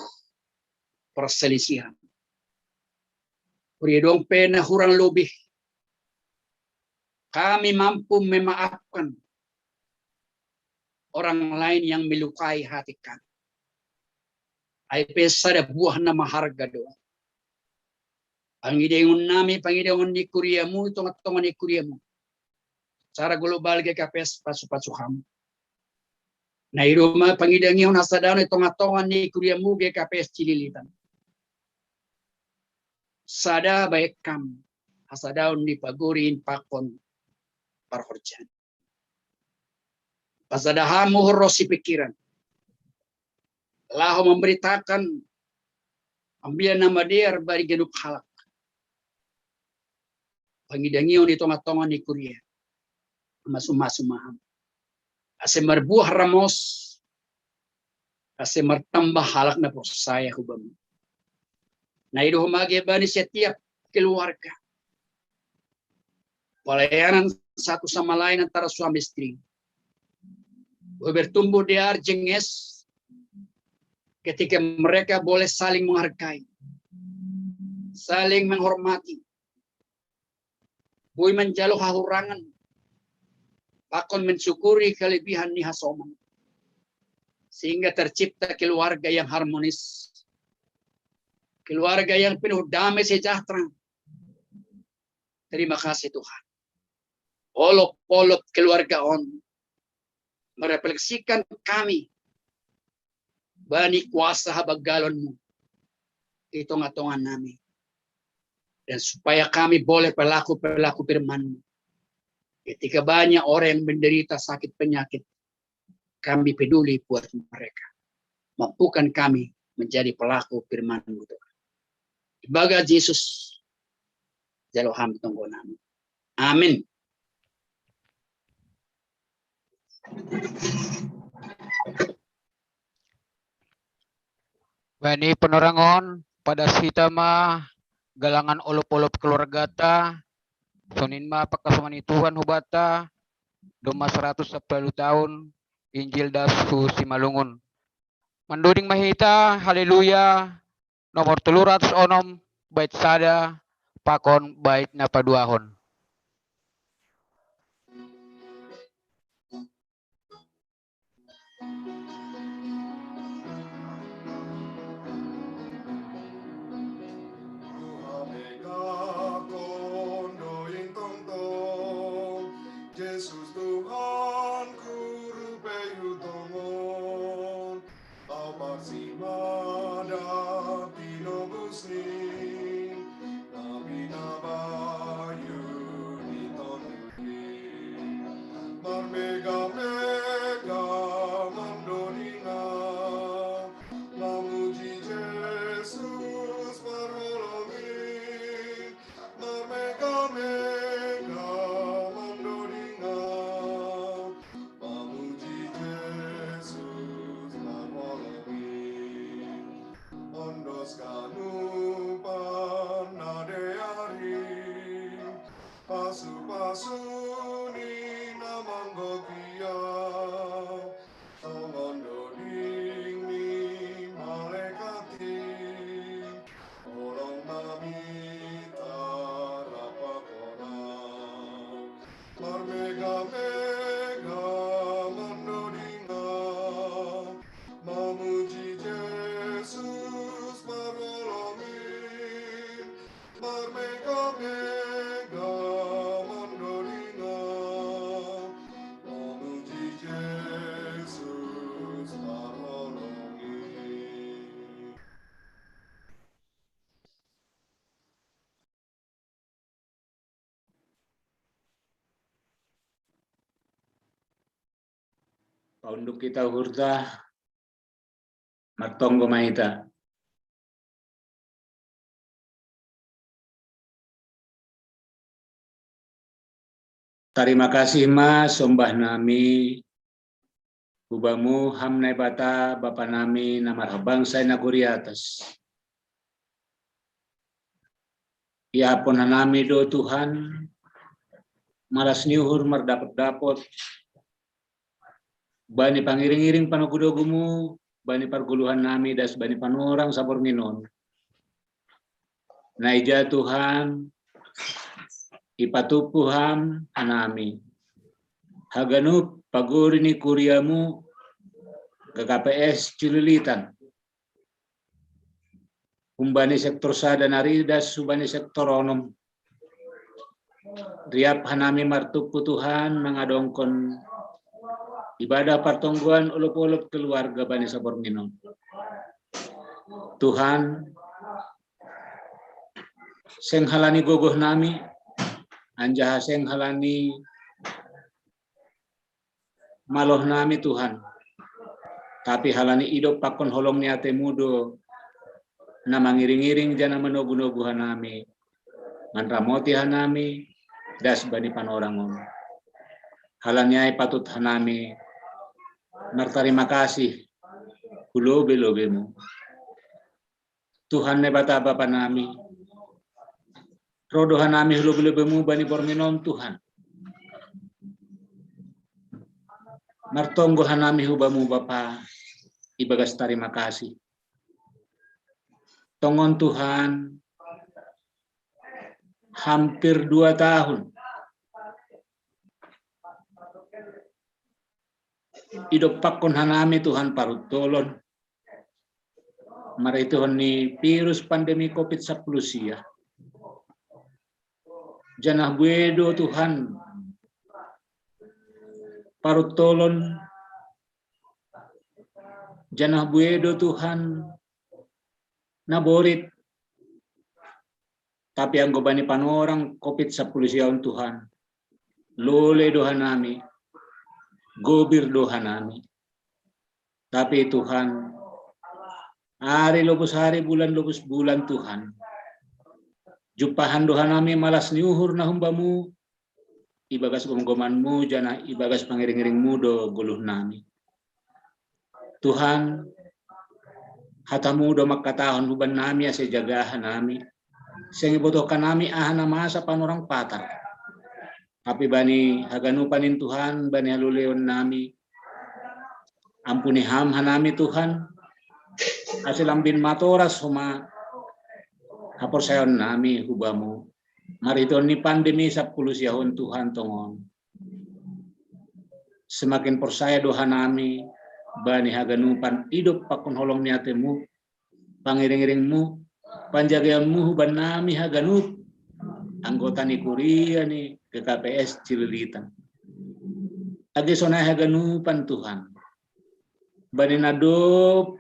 perselisihan. Kuria dong pe na hurang lobih. Kami mampu memaafkan orang lain yang melukai hati kami. Ai pe sada buah na maharga do. Pangidengon nami, pangidengon ni kuriamu, i tonga-tonga ni kuriamu. Secara global G K P S pasu-pasu ham. Na i do ma pangidengihon hasadaon i tonga-tonga ni kuriamu G K P S Cililitan. Sada baen kam hasadaon ni pagorin pakon parhorjaan. Pasada ham uhur ro sipikiran. Laho memberitakan ambilan na madear bani ganup halak. Pangidengion i tonga-tonga ni kuria. Masu-masu ma ham. Ase marbuah ramos. Ase martamba halak na porsaya hu bamu. Na i do homa age bani setiap keluarga. Pelayanan satu sama lain antara suami istri. Bertumbuh di arjenges ketika mereka boleh saling menghargai, saling menghormati, boi manjalo hahurangan, pakon mensyukuri kelebihan ni hasoman. Sehingga tercipta keluarga yang harmonis, keluarga yang penuh damai sejahtera. Terima kasih Tuhan. Olop-olop keluarga on merefleksikan kami bani kuasa habagalonmu i tonga-tonga nami. Dan supaya kami boleh pelaku-pelaku firmanmu. Ketika banyak orang yang menderita sakit penyakit, kami peduli buat mereka. Mampukan kami menjadi pelaku firmanmu Tuhan. Ibagas Jesus jalo ham tonggo nami. Amin. Bani panorangon, padas hita ma galangan olop-olop keluargata, sonin ma pangkasomani Tuhan hubata, domma saratus sampulu taon Injil das hu Simalungun. Mandoding ma hita, haleluya, nomor tolu ratus onom, bait sada, pakon bait na paduahon. Jesus Tuhanku, rupeyu tongon, au parsimada tinobusni, na binabayu ni tonduni. Marmega-mega mandodinga, mamuji Jesus marolongin, marmega-mega mandodinga, Paunduk kita hurta, martonggo ma hita. Tarima kasih ma sombah nami hubamu, ham Naibata Bapa nami na marhabangsa i nagori atas. Iapon hanami do Tuhan, malas ni uhur mardapot-dapot, bani pangiring-iring panogu-dogumu, bani pargoluhan nami das bani panorang saborngin on. Na ija Tuhan, ipatupu ham hanami haganup pagori ni kuriamu, G K P S Cililitan. Humbani sektor sada naridas, humbani sektor onom. Riap hanami martupu Tuhan mangadongkon ibadah partonggoan olop-olop keluarga bani saborngin on. Tuhan, seng halani gogoh nami, anjaha seng halani maloh nami Tuhan. Tapi halani idop pakon holong ni atemu do na mangiring-iring janah manogu-nogu hanami, manramoti hanami das bani panorang on. Halani ai patut hanami martarima kasih hu lobe-lobemu. Tuhan Naibata Bapa nami, roh do hanami hu lobe-lobemu bani borngin on Tuhan. Martonggo hanami hubamu Bapa ibagas tarima kasih. Tongon Tuhan, hampir dua tahun idop pakon hanami Tuhan paruntolon marhiteihon ni virus pandemi covid sampulu sia. Janah buei do Tuhan paruntolon, janah buei do Tuhan naborit. Tapi anggo bani panorang covid sampulu sia on Tuhan, lole do hanami, gobir do hanami. Tapi Tuhan, ari lobus ari, bulan lobus bulan Tuhan, jumpahan do hanami malas ni uhur na humbamu, ibagas gomgomanmu janah ibagas pangiring-iringmu do goluh nami. Tuhan, hatamu do mangkatahon huban nami ase jaga hanami. Seng ibotohkan nami aha na masa panorang patar. Tapi bani haganupan in Tuhan, bani haluleon nami, ampuni ham hanami Tuhan, ase lambin matoras homa haporsayaon nami hubamu marhiteihon ni pandemi sampulu sia on Tuhan tongon. Semakin porsaya do hanami bani haganupan idop pakon holong ni atemu, pangiring-iringmu, panjagaonmu huban nami haganup anggota ni kuria ni G K P S Cililitan. Age sonai haganupan Tuhan, bani na dob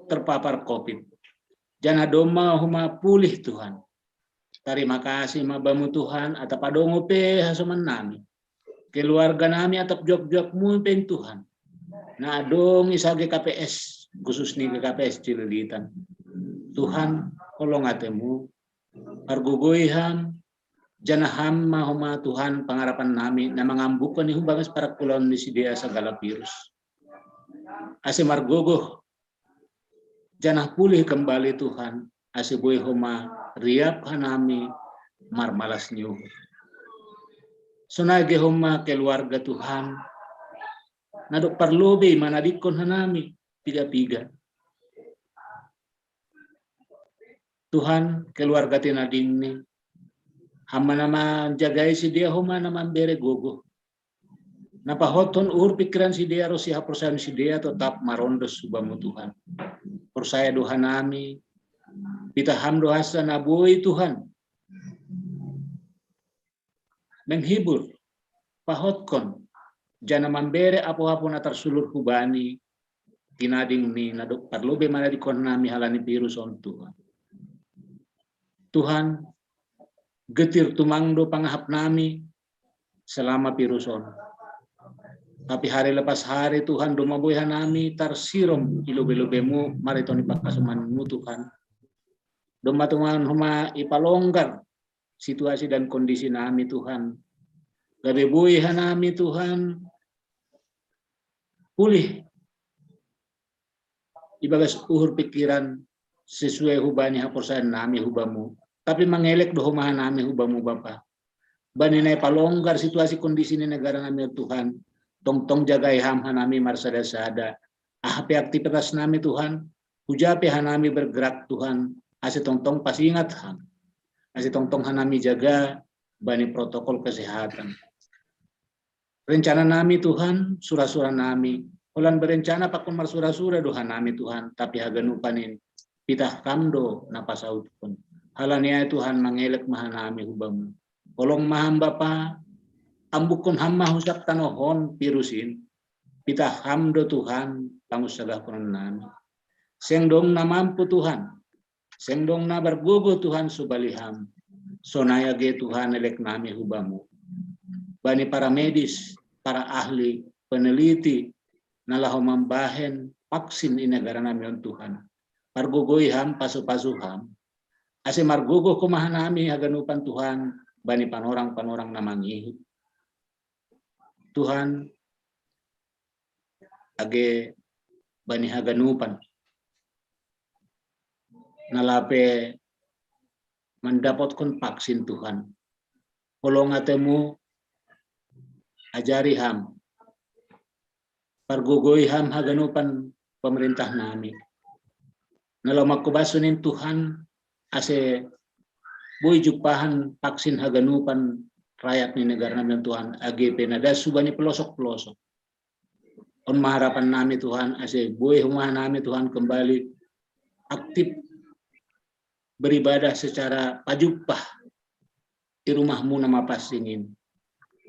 terpapar covid, janah domma homa pulih Tuhan. Tarima kasih ma bamu Tuhan, atap adong ope hasoman nami, keluarga nami atap juak-juakmu pe in Tuhan, na adong i sa G K P S, khusus ni G K P S Cililitan. Tuhan, holong atemu, pargogoi ham, janah ham ma homa Tuhan pangarapan nami na mangambukkon i hubagas parangkulaon ni sidea sagala virus. Ase margogoh janah pulih kembali Tuhan, ase boi homa riap hanami marmalas ni uhur. Sonai ge homa keluarga Tuhan, na dob parlobei manadingkon hanami piga-piga. Tuhan, keluarga tinadingni, ham ma na manjagai sidea homa na mambere gogoh, na pahothon uhur pingkiran sidea ronsi haporsayaon sidea totap marondos hubamu Tuhan. Porsaya do hanami, pitah ham do hansa na boi Tuhan menghibur, pahotkon, janah mambere apo-apo na tarsulur hubani tinading ni na dob parlobei manadingkon nami halani virus on Tuhan. Tuhan, getir tumang do pangahap nami selama virus on. Tapi hari lepas hari Tuhan, domma boi hanami tarsirom i lobei-lobeimu, marhitehon pakasumahanmu Tuhan. Domma Tuhan homa ipalonggar situasi dan kondisi nami Tuhan. Gabe boi hanami Tuhan pulih ibagas uhur pikiran sesuai hubani haporsayaon nami hubamu. Tapi mangelek do homa hanami hubamu Bapa. Bani na ipalonggar situasi kondisi ni negara nami Tuhan, tongtong jagai ham hanami marsada-sada. Aha pe aktivitas nami Tuhan, huja pe hanami bergerak Tuhan, ase tongtong pasingat ham. Ase tongtong hanami jaga bani protokol kesehatan. Rencana nami Tuhan, sura-sura nami. Holan berencana pakon marsura-sura do hanami Tuhan, tapi haganupan in pitah ham do na pasautkon. Halani ai Tuhan mangelek ma hanami hubamu. Holong ma ham Bapa, ambukkon ham ma hu sab tanoh on virus in. Pitah ham do Tuhan pangunsagahkonon nami. Seng dong na mampu Tuhan. Seng dong na margogoh Tuhan subali ham. Sonai age Tuhan elek nami hubamu. Bani para medis, para ahli, peneliti, na laho mambahen vaksin i negara nami on Tuhan. Pargogoi ham, pasu-pasu ham. Ase margogoh homa hanami haganupan Tuhan, bani panorang-panorang na mangihut. Tuhan, age bani haganupan na lape mandapotkon vaksin Tuhan. Holong atemu, ajari ham. Pargogoi ham haganupan pemerintah nami. Na laho mangkobashon in Tuhan ase boi jumpahan vaksin haganupan rakyat ni negara nami Tuhan age pe na das hubani pelosok-pelosok. On ma harapan nami Tuhan ase boi homa hanami Tuhan kembali aktif beribadah secara pajumpah i rumahmu na mapansing in.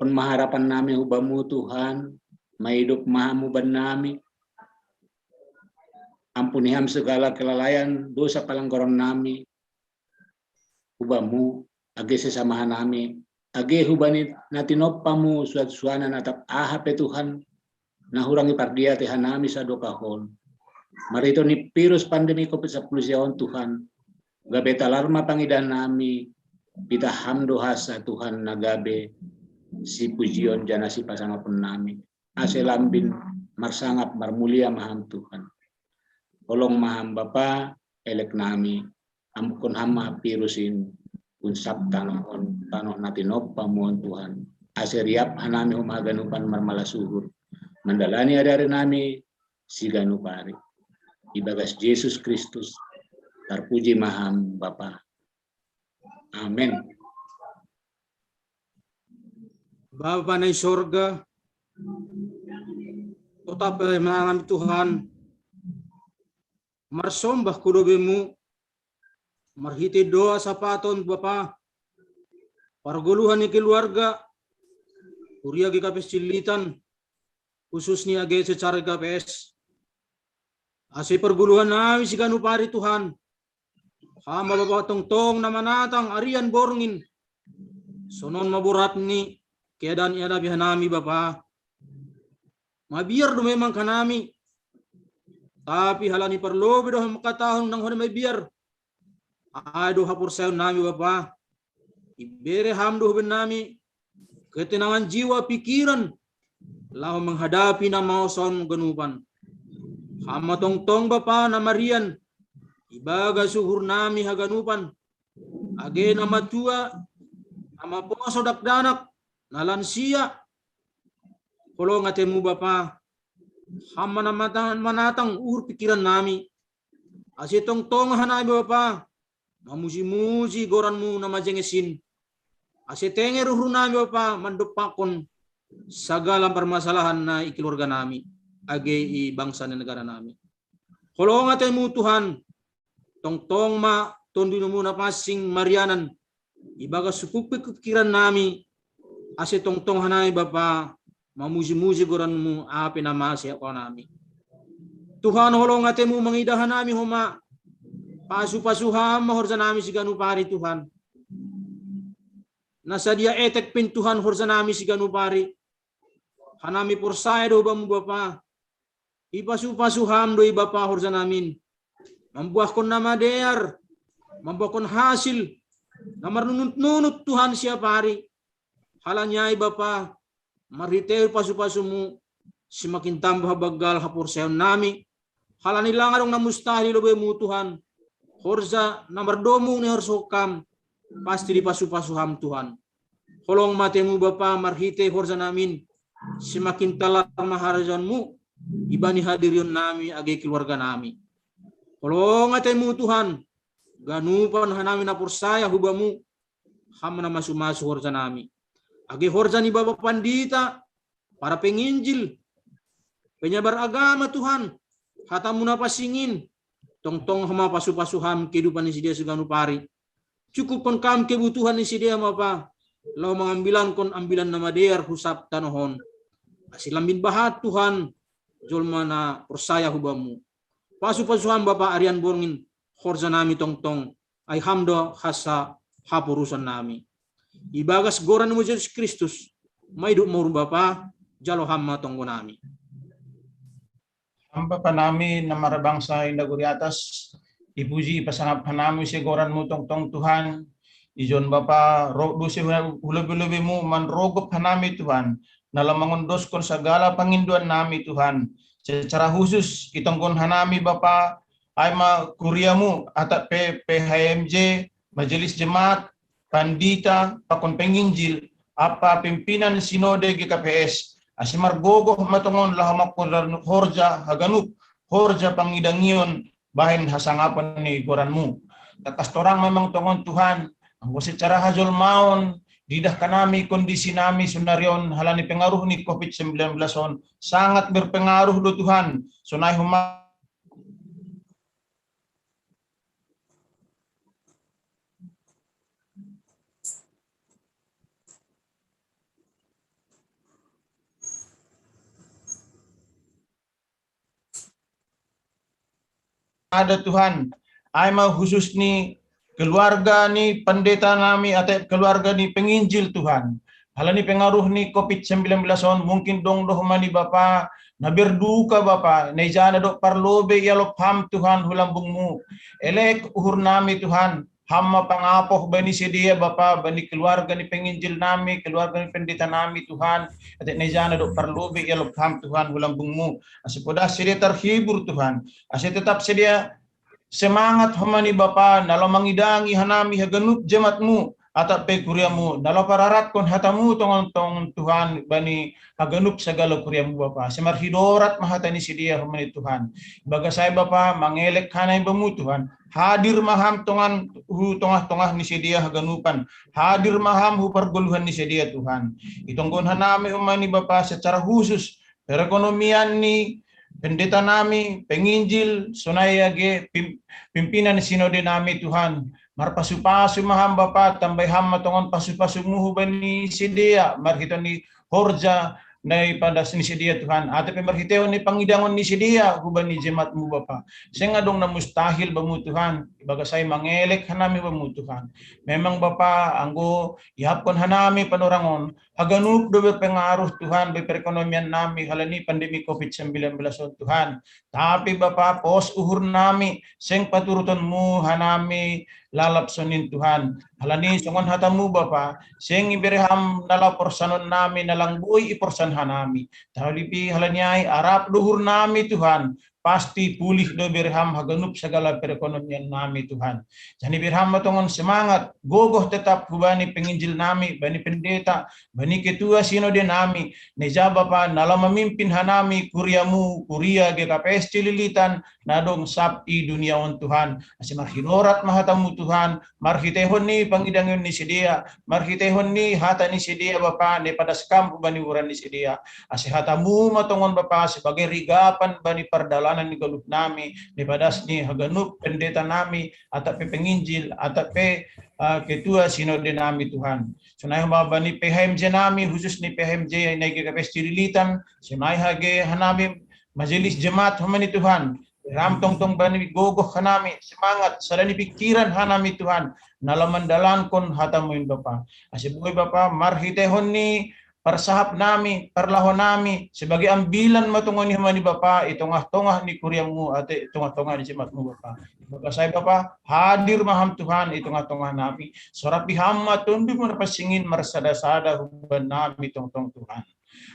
On ma harapan nami hubamu Tuhan, maidop ma ham huban nami. Ampuni ham segala kelalaian dosa palanggaran nami hubamu, age sesama hanami, age hubani na tinompamu suan-suanan atap aha pe Tuhan, na hurang ipardiatei hanami sadokah on. Marhitehon ni virus pandemi covid sampulu sia on Tuhan, gabe talar ma pangidahan nami, pitah ham do hansa Tuhan na gabe sipujion janah sipasangapon nami. Ase lambin marsangap marmulia ma ham Tuhan. Holong ma ham Bapa, elek nami, ambukkon ham ma virus in, hun sab tanoh on, tanoh na tinompamu on Tuhan. Ase riap hanami homa haganupan marmalas uhur, mandalani ari-ari nami siganup ari. Ibagas Jesus Kristus, tarpuji ma ham Bapa. Amen. Bapa na i sorga, totap pe manami Tuhan, marsombah hu lobeimu, marhitei doa sapaton Bapa, pargoluhan ni keluarga, huria GKPS Cililitan, khususnya age secara GKPS. Ase pargoluhan nami siganup ari Tuhan, Ham ma Bapa tongtong na manatang arian borngin. Sonon ma borat ni keadaan i hadapi hanami Bapa. Mabiar do memang hanami. Tapi halani parlobei do mangkatahon nang hona mabiar. Ai do haporsayaon nami Bapa. Ibere Ham do hubannami ketenangan jiwa pikiran laho menghadapi na maosan ganupan. Ham ma tongtong Bapa na marian ibagas uhurnami haganupan, age na matua, na maposo dakdanak, na lansia, holong atemu Bapa. Ham ma na manatang uhur pikirannami, ase tongtong hanami Bapa mamuji-muji goranmu na majenges in. Ase tenger uhurnami Bapa mandompakkon sagala parmasalahan na i keluarganami, age i bangsa ni negaranami. Holong atemu Tuhan, tongtong ma Tondumu na pansing marianan ibagas sungkun pikirannami, ase tongtong hanami Bapa mamuji-muji goranmu aha pe na masa i haporsayaonnami. Tuhan, holong atemu mangidah hanami homa, pasu-pasu Ham ma horjanami siganup ari Tuhan. Na sadia etek pe in Tuhan horjanami siganup ari, Hanami porsaya do hu Bamu Bapa. Ipasu-pasu Ham do i Bapa horja namin. Mambuahkon na madear, mambuahkon hasil, na marnunut-nunut Tuhan siap ari. Halani ai Bapa, marhitei pasu-pasuMu, semakin tambah banggal haporsayaon nami. Halani lang adong na mustahil i lobeiMu Tuhan. Horja na mardomu ni horja Ham, pasti dipasu-pasu Ham Tuhan. Holong ma ateMu Bapa marhitei horja namin, semakin talar ma harajaonMu, ibani hadirion nami age keluarga nami. Holong ateMu Tuhan, ganupan hanami na porsaya hu Bamu, Ham na masu-masu horja nami. Age horja ni Bapa Pandita, para penginjil, penyebar agama Tuhan, hataMu na pansing in, tongtong Ham ma pasu-pasu Ham kehidupan ni sidea siganup ari. Cukuphon Ham kebutuhan ni sidea Bapa, laho mangambilankon ambilan na madear hu sab tanoh on. Ase lambin bahat Tuhan, jolma na porsaya hu Bamu. Pasu-pasu Ham Bapa arian borngin, horja nami tongtong, ai Ham do hansa haporusan nami. Ibagas goran ni Jesus Kristus, maidup ma Ho Bapa, jalo Ham ma tonggo nami. Ham Bapa nami na marbangsa i nagori atas, ipuji ipasangap hanami ise goranMu tongtong Tuhan. Ijon Bapa, ro do ise hu lobi-lobiMu manrogop hanami Tuhan, na laho mangondoskon sagala pangindoan nami Tuhan. Secara khusus itonggon hanami Bapa, ai ma kuriaMu atap pe P H M J, Majelis Jemaat, Pandita, pakon penginjil, ampa pimpinan Sinode G K P S, ase margogoh ma tongon laho mangkorhon horja haganup, horja pangidangion bahen hasangapon ni goranMu. Tangkas torang memang tongon Tuhan, anggo secara hajolmaon, diidah hanami kondisi nami sonari on halani pengaruh ni covid sembilan belas on, sangat berpengaruh do Tuhan, sonai homa ada Tuhan, ai ma khusus ni keluarga ni pendeta nami atau keluarga ni penginjil Tuhan. Halani pengaruh ni covid sembilan belas on mungkin dong do homa ni Bapa na berduka Bapa, na ijana do parlobei ialop Ham Tuhan hu lambungMu. Elek uhur nami Tuhan, Ham ma pangapoh bani sidea Bapa, bani keluarga ni penginjil nami, keluarga ni pendeta nami Tuhan. Atik na ijana do parlobei ialop Ham Tuhan hu lambungMu. Ase poda sidea terhibur Tuhan. Ase tetap sidea semangat homa ni Bapa, na laho mangidangi hanami haganup jemaatMu, atap pe kuriaMu, na laho pararatkon hataMu tongon-tongon Tuhan bani haganup sagala kuriaMu Bapa. Ase marhidorat ma hata ni sidea homa ni Tuhan. Ibagas ai Bapa, mangelek hanami Bamu Tuhan. Hadir ma Ham tongan hu tongah-tongah ni sidea haganupan. Hadir ma Ham hu pargoluhan ni sidea Tuhan. Itonggon hanami homa ni Bapa secara khusus perekonomian ni pendeta nami, penginjil, sonai age pim-, pimpinan sinode nami Tuhan. Marpasu-pasu ma Ham Bapa, tambai Ham ma tongon pasu-pasuMu hubani sidea, marhite ni horja na ipadas ni sidea Tuhan, atap pe marhitehon ni pangidangon ni sidea hubani jemaatMu Bapa. Seng adong na mustahil Bamu Tuhan, ibagas ai mangelek hanami Bamu Tuhan. Memang Bapa, anggo iahapkon hanami panorang on, haganup do berpengaruh Tuhan, be perekonomian nami halani pandemi covid sembilan belas on Tuhan. Tapi Bapa, pos uhur nami, seng paturutonMu hanami lalap sonin Tuhan. Halani songon hataMu Bapa, seng ibere Ham na laho porsanon nami, na lang boi iporsan hanami. Tapi halani ai, arap do uhur nami Tuhan, pasti pulih do bere Ham haganup sagala perekonomian nami Tuhan. Jadi bere Ham ma tongon semangat, gogoh tetap hubani penginjil nami, bani pendeta, bani ketua sinode nami, na ija Bapa, na laho mamimpin hanami kuriaMu, kuria G K P S Cililitan, na adong sab i dunia on Tuhan. Ase marhidorat ma hataMu Tuhan, marhitehon ni pangidangion ni sidea, marhitehon ni hata ni sidea Bapa, na ipadas Ham hubani urat ni sidea. Ase hataMu ma tongon Bapa sebagai rigapan bani pardalanan ni galup nami, na ipadas ni haganup pendeta nami, atap pe penginjil, atap pe, ah, ketua sinode nami Tuhan. Sonai homa bani P H M J nami, khusus ni P H M J na i G K P S Cililitan, sonai age hanami majelis jemaat homa ni Tuhan. Bere Ham tongtong bani gogoh hanami, semangat, sada ni pikiran hanami Tuhan, na laho mandalankon hataMu in Bapa. Ase boi Bapa, marhitehon ni parsahap nami, parlaho nami, sebagai ambilan ma tonggo ni homa ni Bapa, i tongah-tongah ni kuriamu, atau i tongah-tongah ni jemaatmu Bapa. Bapa sai Bapa, hadir ma ham Tuhan, i tongah-tongah nami, sorapi ham ma tondu marpasingin marsada-sada huban nami tongtong Tuhan.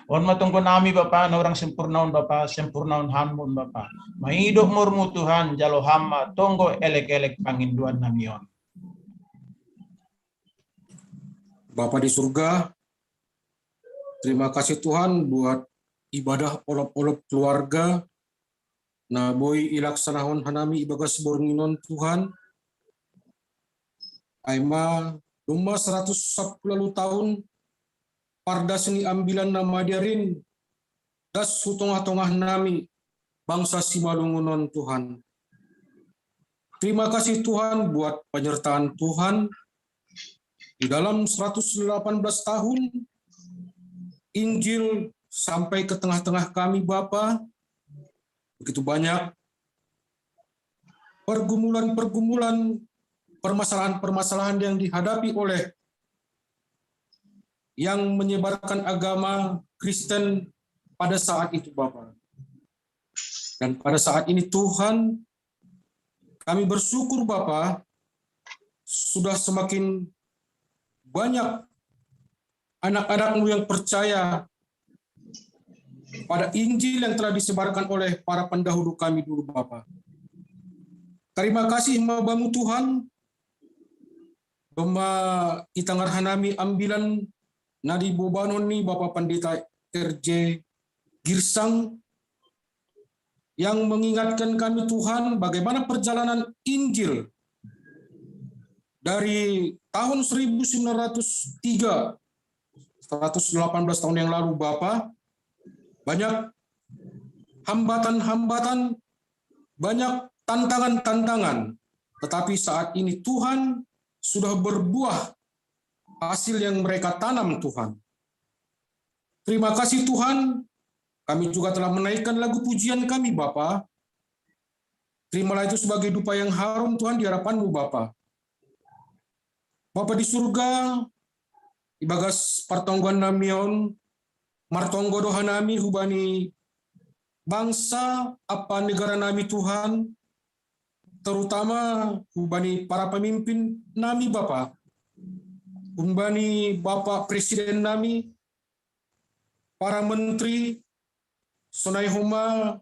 On ma tonggo nami Bapa, na hurang sempurna on Bapa, sempurna on ham on Bapa. Maidop ma urmu Tuhan, jalo ham ma tonggo elek-elek pangindoan nami on. Bapa di surga, terima kasih Tuhan buat ibadah olop-olop keluarga na boi ilaksanahon hanami ibagas borngin on Tuhan. Ai ma domma saratus sampulu ualu taon pardas ni ambilan na madear in das hu tongah-tongah nami bangsa Simalungun on Tuhan. Terima kasih Tuhan buat penyertaan Tuhan di dalam seratus delapan belas tahun Injil sampai ke tengah-tengah kami Bapa. Begitu banyak pergumulan-pergumulan, permasalahan-permasalahan yang dihadapi oleh yang menyebarkan agama Kristen pada saat itu Bapa. Dan pada saat ini Tuhan, kami bersyukur Bapa, sudah semakin banyak anak-anak-Mu yang percaya pada Injil yang telah disebarkan oleh para pendahulu kami dulu Bapa. Terima kasih ma bamu Tuhan, domma itangar hanami ambilan na dibobanon ni Bapa Pendeta R J Girsang yang mengingatkan kami Tuhan bagaimana perjalanan Injil dari tahun seribu sembilan ratus tiga, seratus delapan belas tahun yang lalu Bapa, banyak hambatan-hambatan, banyak tantangan-tantangan. Tetapi saat ini Tuhan sudah berbuah hasil yang mereka tanam Tuhan. Terima kasih Tuhan, kami juga telah menaikkan lagu pujian kami Bapa. Terimalah itu sebagai dupa yang harum Tuhan di hadapan-Mu Bapa. Bapa di surga, ibagas partonggoan nami on, martonggo do hanami hubani bangsa apa negara nami Tuhan, terutama hubani para pemimpin nami Bapa, hubani Bapa Presiden nami, para menteri, sonai homa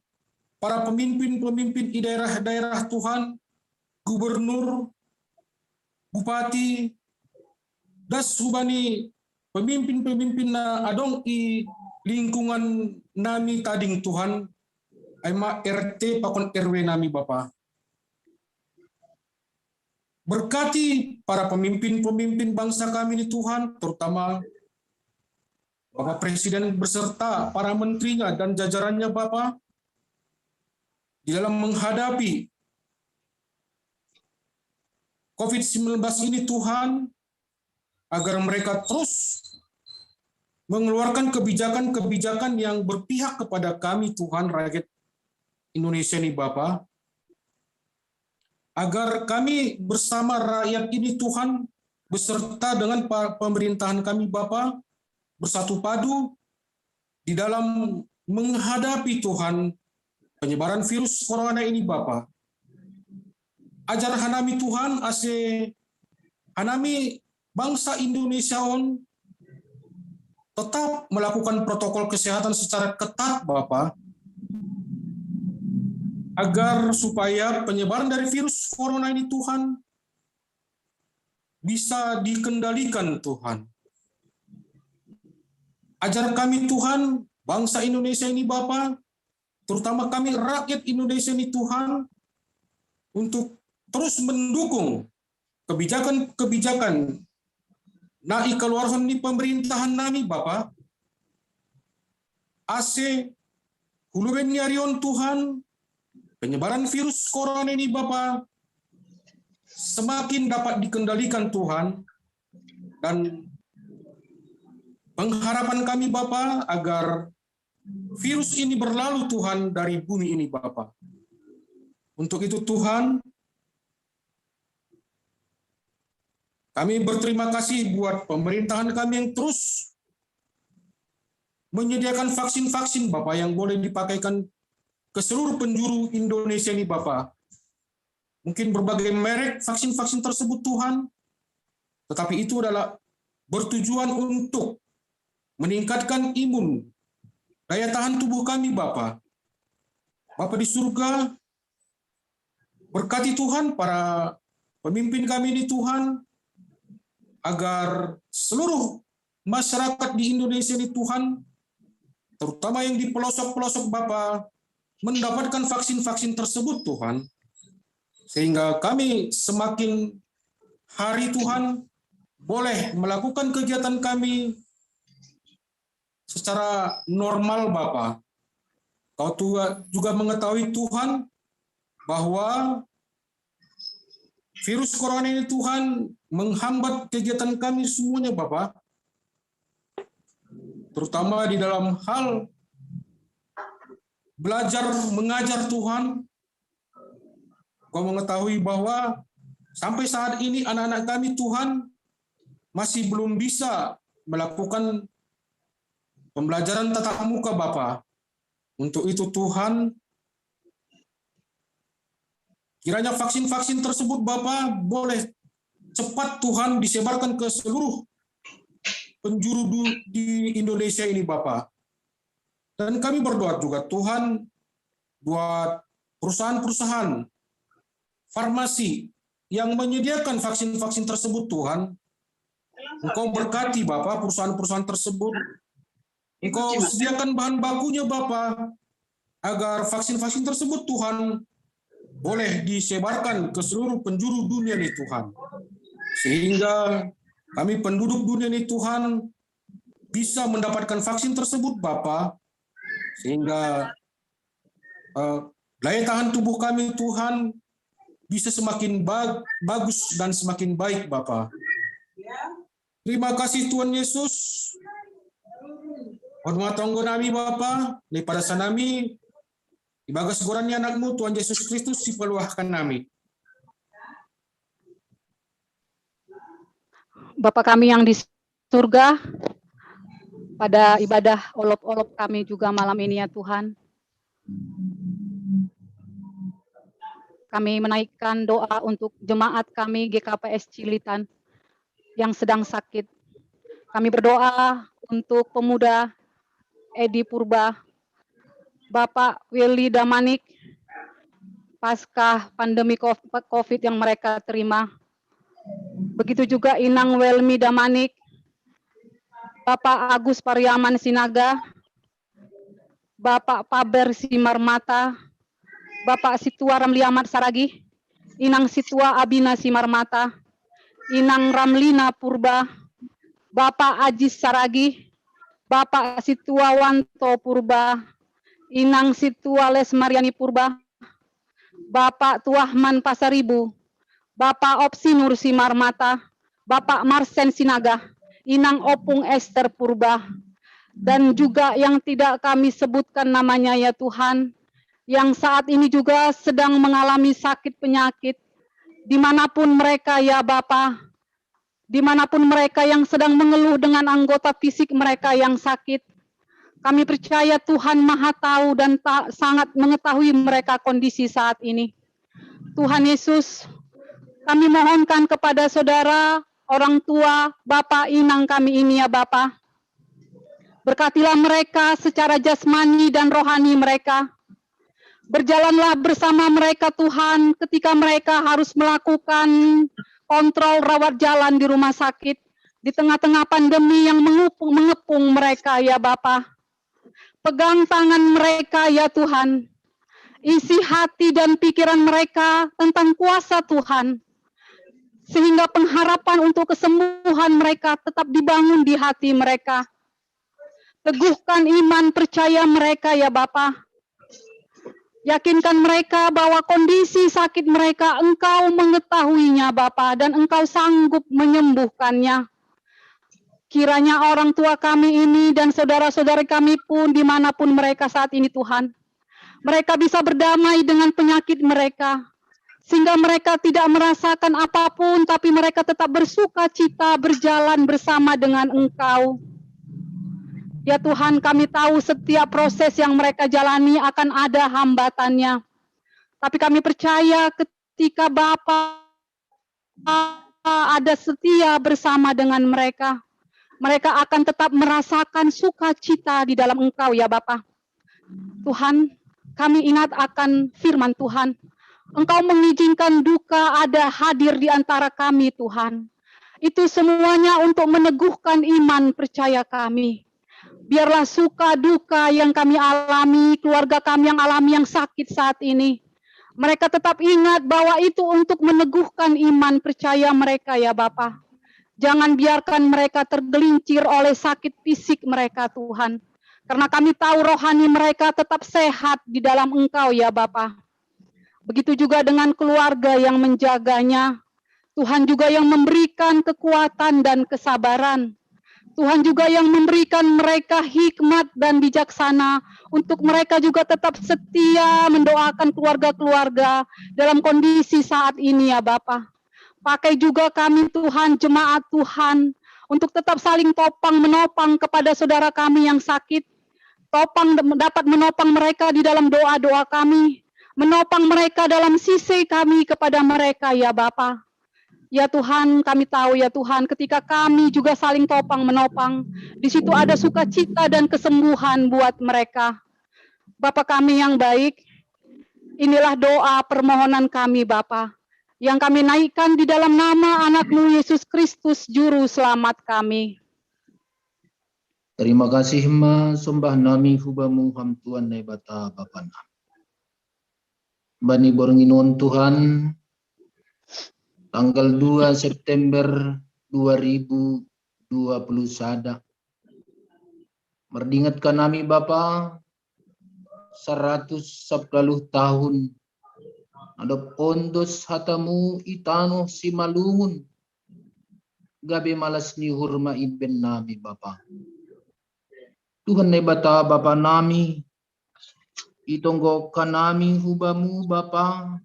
para pemimpin-pemimpin i daerah-daerah Tuhan, gubernur, bupati, das hubani pemimpin-pemimpin na adong i lingkungan nami tading Tuhan, ai ma R T pakon R W nami Bapa. Berkati para pemimpin-pemimpin bangsa kami ini Tuhan, terutama Bapak Presiden beserta para menterinya dan jajarannya Bapa, di dalam menghadapi covid sembilan belas ini Tuhan, agar mereka terus mengeluarkan kebijakan-kebijakan yang berpihak kepada kami Tuhan rakyat Indonesia ini Bapa, agar kami bersama rakyat ini Tuhan beserta dengan pemerintahan kami Bapa bersatu padu di dalam menghadapi Tuhan penyebaran virus corona ini Bapa. Ajar hanami Tuhan ase hanami bangsa Indonesia on tetap melakukan protokol kesehatan secara ketat Bapa, agar supaya penyebaran dari virus corona ini Tuhan bisa dikendalikan Tuhan. Ajar kami Tuhan, bangsa Indonesia ini Bapa, terutama kami rakyat Indonesia ini Tuhan, untuk terus mendukung kebijakan-kebijakan na ikaluarhon ni pemerintahan nami Bapa, ase hu lobei ni ari on Tuhan, penyebaran virus corona ini Bapa semakin dapat dikendalikan Tuhan, dan pengharapan kami Bapa agar virus ini berlalu Tuhan dari bumi ini Bapa. Untuk itu Tuhan, kami berterima kasih buat pemerintahan kami yang terus menyediakan vaksin-vaksin, Bapak, yang boleh dipakaikan ke seluruh penjuru Indonesia ini, Bapak. Mungkin berbagai merek vaksin-vaksin tersebut, Tuhan, tetapi itu adalah bertujuan untuk meningkatkan imun, daya tahan tubuh kami, Bapak. Bapak di surga, berkati, Tuhan, para pemimpin kami ini, Tuhan, agar seluruh masyarakat di Indonesia ini, Tuhan, terutama yang di pelosok-pelosok, Bapak, mendapatkan vaksin-vaksin tersebut, Tuhan. Sehingga kami semakin hari, Tuhan, boleh melakukan kegiatan kami secara normal, Bapak. Kau tua-, juga mengetahui, Tuhan, bahwa virus corona ini, Tuhan, menghambat kegiatan kami semuanya, Bapak. Terutama di dalam hal belajar mengajar, Tuhan. Kau mengetahui bahwa sampai saat ini anak-anak kami, Tuhan, masih belum bisa melakukan pembelajaran tatap muka, Bapak. Untuk itu, Tuhan, kiranya vaksin-vaksin tersebut, Bapak, boleh cepat, Tuhan, disebarkan ke seluruh penjuru du-, di Indonesia ini, Bapak. Dan kami berdoa juga, Tuhan, buat perusahaan-perusahaan farmasi yang menyediakan vaksin-vaksin tersebut, Tuhan. Engkau berkati, Bapak, perusahaan-perusahaan tersebut. Engkau sediakan bahan bakunya, Bapak, agar vaksin-vaksin tersebut, Tuhan, boleh disebarkan ke seluruh penjuru dunia ini, Tuhan. Sehingga kami, penduduk dunia ini, Tuhan, bisa mendapatkan vaksin tersebut, Bapak. Sehingga, eh, daya tahan tubuh kami, Tuhan, bisa semakin ba-, bagus dan semakin baik, Bapak. Terima kasih, Tuhan Yesus. Hormat tonggo nami, Bapak, daripada sanami, ibagas goran ni Anakmu, Tuhan Yesus Kristus, sipaluahkan nami. Bapa kami yang di surga, pada ibadah olop-olop kami juga malam ini, ya Tuhan. Kami menaikkan doa untuk jemaat kami G K P S Cililitan yang sedang sakit. Kami berdoa untuk pemuda Edi Purba, Bapak Willy Damanik, pasca pandemi covid yang mereka terima. Begitu juga Inang Welmi Damanik, Bapak Agus Pariaman Sinaga, Bapak Paber Simarmata, Bapak Situa Ramli Ahmad Saragih, Inang Situa Abina Simarmata, Inang Ramlina Purba, Bapak Ajis Saragih, Bapak Situa Wanto Purba, Inang Situa Lesmariani Purba, Bapak Tuahman Pasaribu, Bapak Opsinur Simarmata, Bapak Marsen Sinaga, Inang Opung Ester Purba, dan juga yang tidak kami sebutkan namanya, ya Tuhan, yang saat ini juga sedang mengalami sakit penyakit, dimanapun mereka, ya Bapa, dimanapun mereka yang sedang mengeluh dengan anggota fisik mereka yang sakit. Kami percaya Tuhan Maha Tahu dan ta-, sangat mengetahui mereka kondisi saat ini. Tuhan Yesus, kami mohonkan kepada saudara, orang tua, Bapak, Inang kami ini, ya Bapa. Berkatilah mereka secara jasmani dan rohani mereka. Berjalanlah bersama mereka, Tuhan, ketika mereka harus melakukan kontrol rawat jalan di rumah sakit, di tengah-tengah pandemi yang mengepung, mengepung mereka, ya Bapa. Pegang tangan mereka, ya Tuhan. Isi hati dan pikiran mereka tentang kuasa Tuhan, sehingga pengharapan untuk kesembuhan mereka tetap dibangun di hati mereka. Teguhkan iman percaya mereka, ya Bapa. Yakinkan mereka bahwa kondisi sakit mereka Engkau mengetahuinya, Bapa, dan Engkau sanggup menyembuhkannya. Kiranya orang tua kami ini dan saudara-saudari kami pun, dimanapun mereka saat ini, Tuhan, mereka bisa berdamai dengan penyakit mereka, sehingga mereka tidak merasakan apapun, tapi mereka tetap bersuka cita berjalan bersama dengan Engkau. Ya Tuhan, kami tahu setiap proses yang mereka jalani akan ada hambatannya. Tapi kami percaya ketika Bapa ada setia bersama dengan mereka, mereka akan tetap merasakan sukacita di dalam Engkau, ya Bapa. Tuhan, kami ingat akan firman Tuhan. Engkau mengizinkan duka ada hadir di antara kami, Tuhan. Itu semuanya untuk meneguhkan iman percaya kami. Biarlah suka duka yang kami alami, keluarga kami yang alami yang sakit saat ini, mereka tetap ingat bahwa itu untuk meneguhkan iman percaya mereka, ya Bapa. Jangan biarkan mereka tergelincir oleh sakit fisik mereka, Tuhan. Karena kami tahu rohani mereka tetap sehat di dalam Engkau, ya Bapa. Begitu juga dengan keluarga yang menjaganya. Tuhan juga yang memberikan kekuatan dan kesabaran. Tuhan juga yang memberikan mereka hikmat dan bijaksana untuk mereka juga tetap setia mendoakan keluarga-keluarga dalam kondisi saat ini, ya Bapa. Pakai juga kami, Tuhan, jemaat Tuhan, untuk tetap saling topang menopang kepada saudara kami yang sakit. Topang dapat menopang mereka di dalam doa-doa kami, menopang mereka dalam sisi kami kepada mereka, ya Bapa. Ya Tuhan, kami tahu, ya Tuhan, ketika kami juga saling topang menopang, di situ ada sukacita dan kesembuhan buat mereka. Bapa kami yang baik, inilah doa permohonan kami, Bapa, yang kami naikkan di dalam nama Anak-Mu, Yesus Kristus, Juru Selamat kami. Terima kasih ma, sembah nami hubamu, ham Tuhan Naibata Bapa nami. Bani borngin on, Tuhan, tanggal dua September dua ribu dua puluh sada, mardingat kanami Bapa, saratus sapuluh tahun na dob ondos hatamu i tano Simalungun. Gabe malas ni uhur ma imbahen nami, Bapa. Tuhan Naibata Bapa nami, itonggohon nami hubamu, Bapa,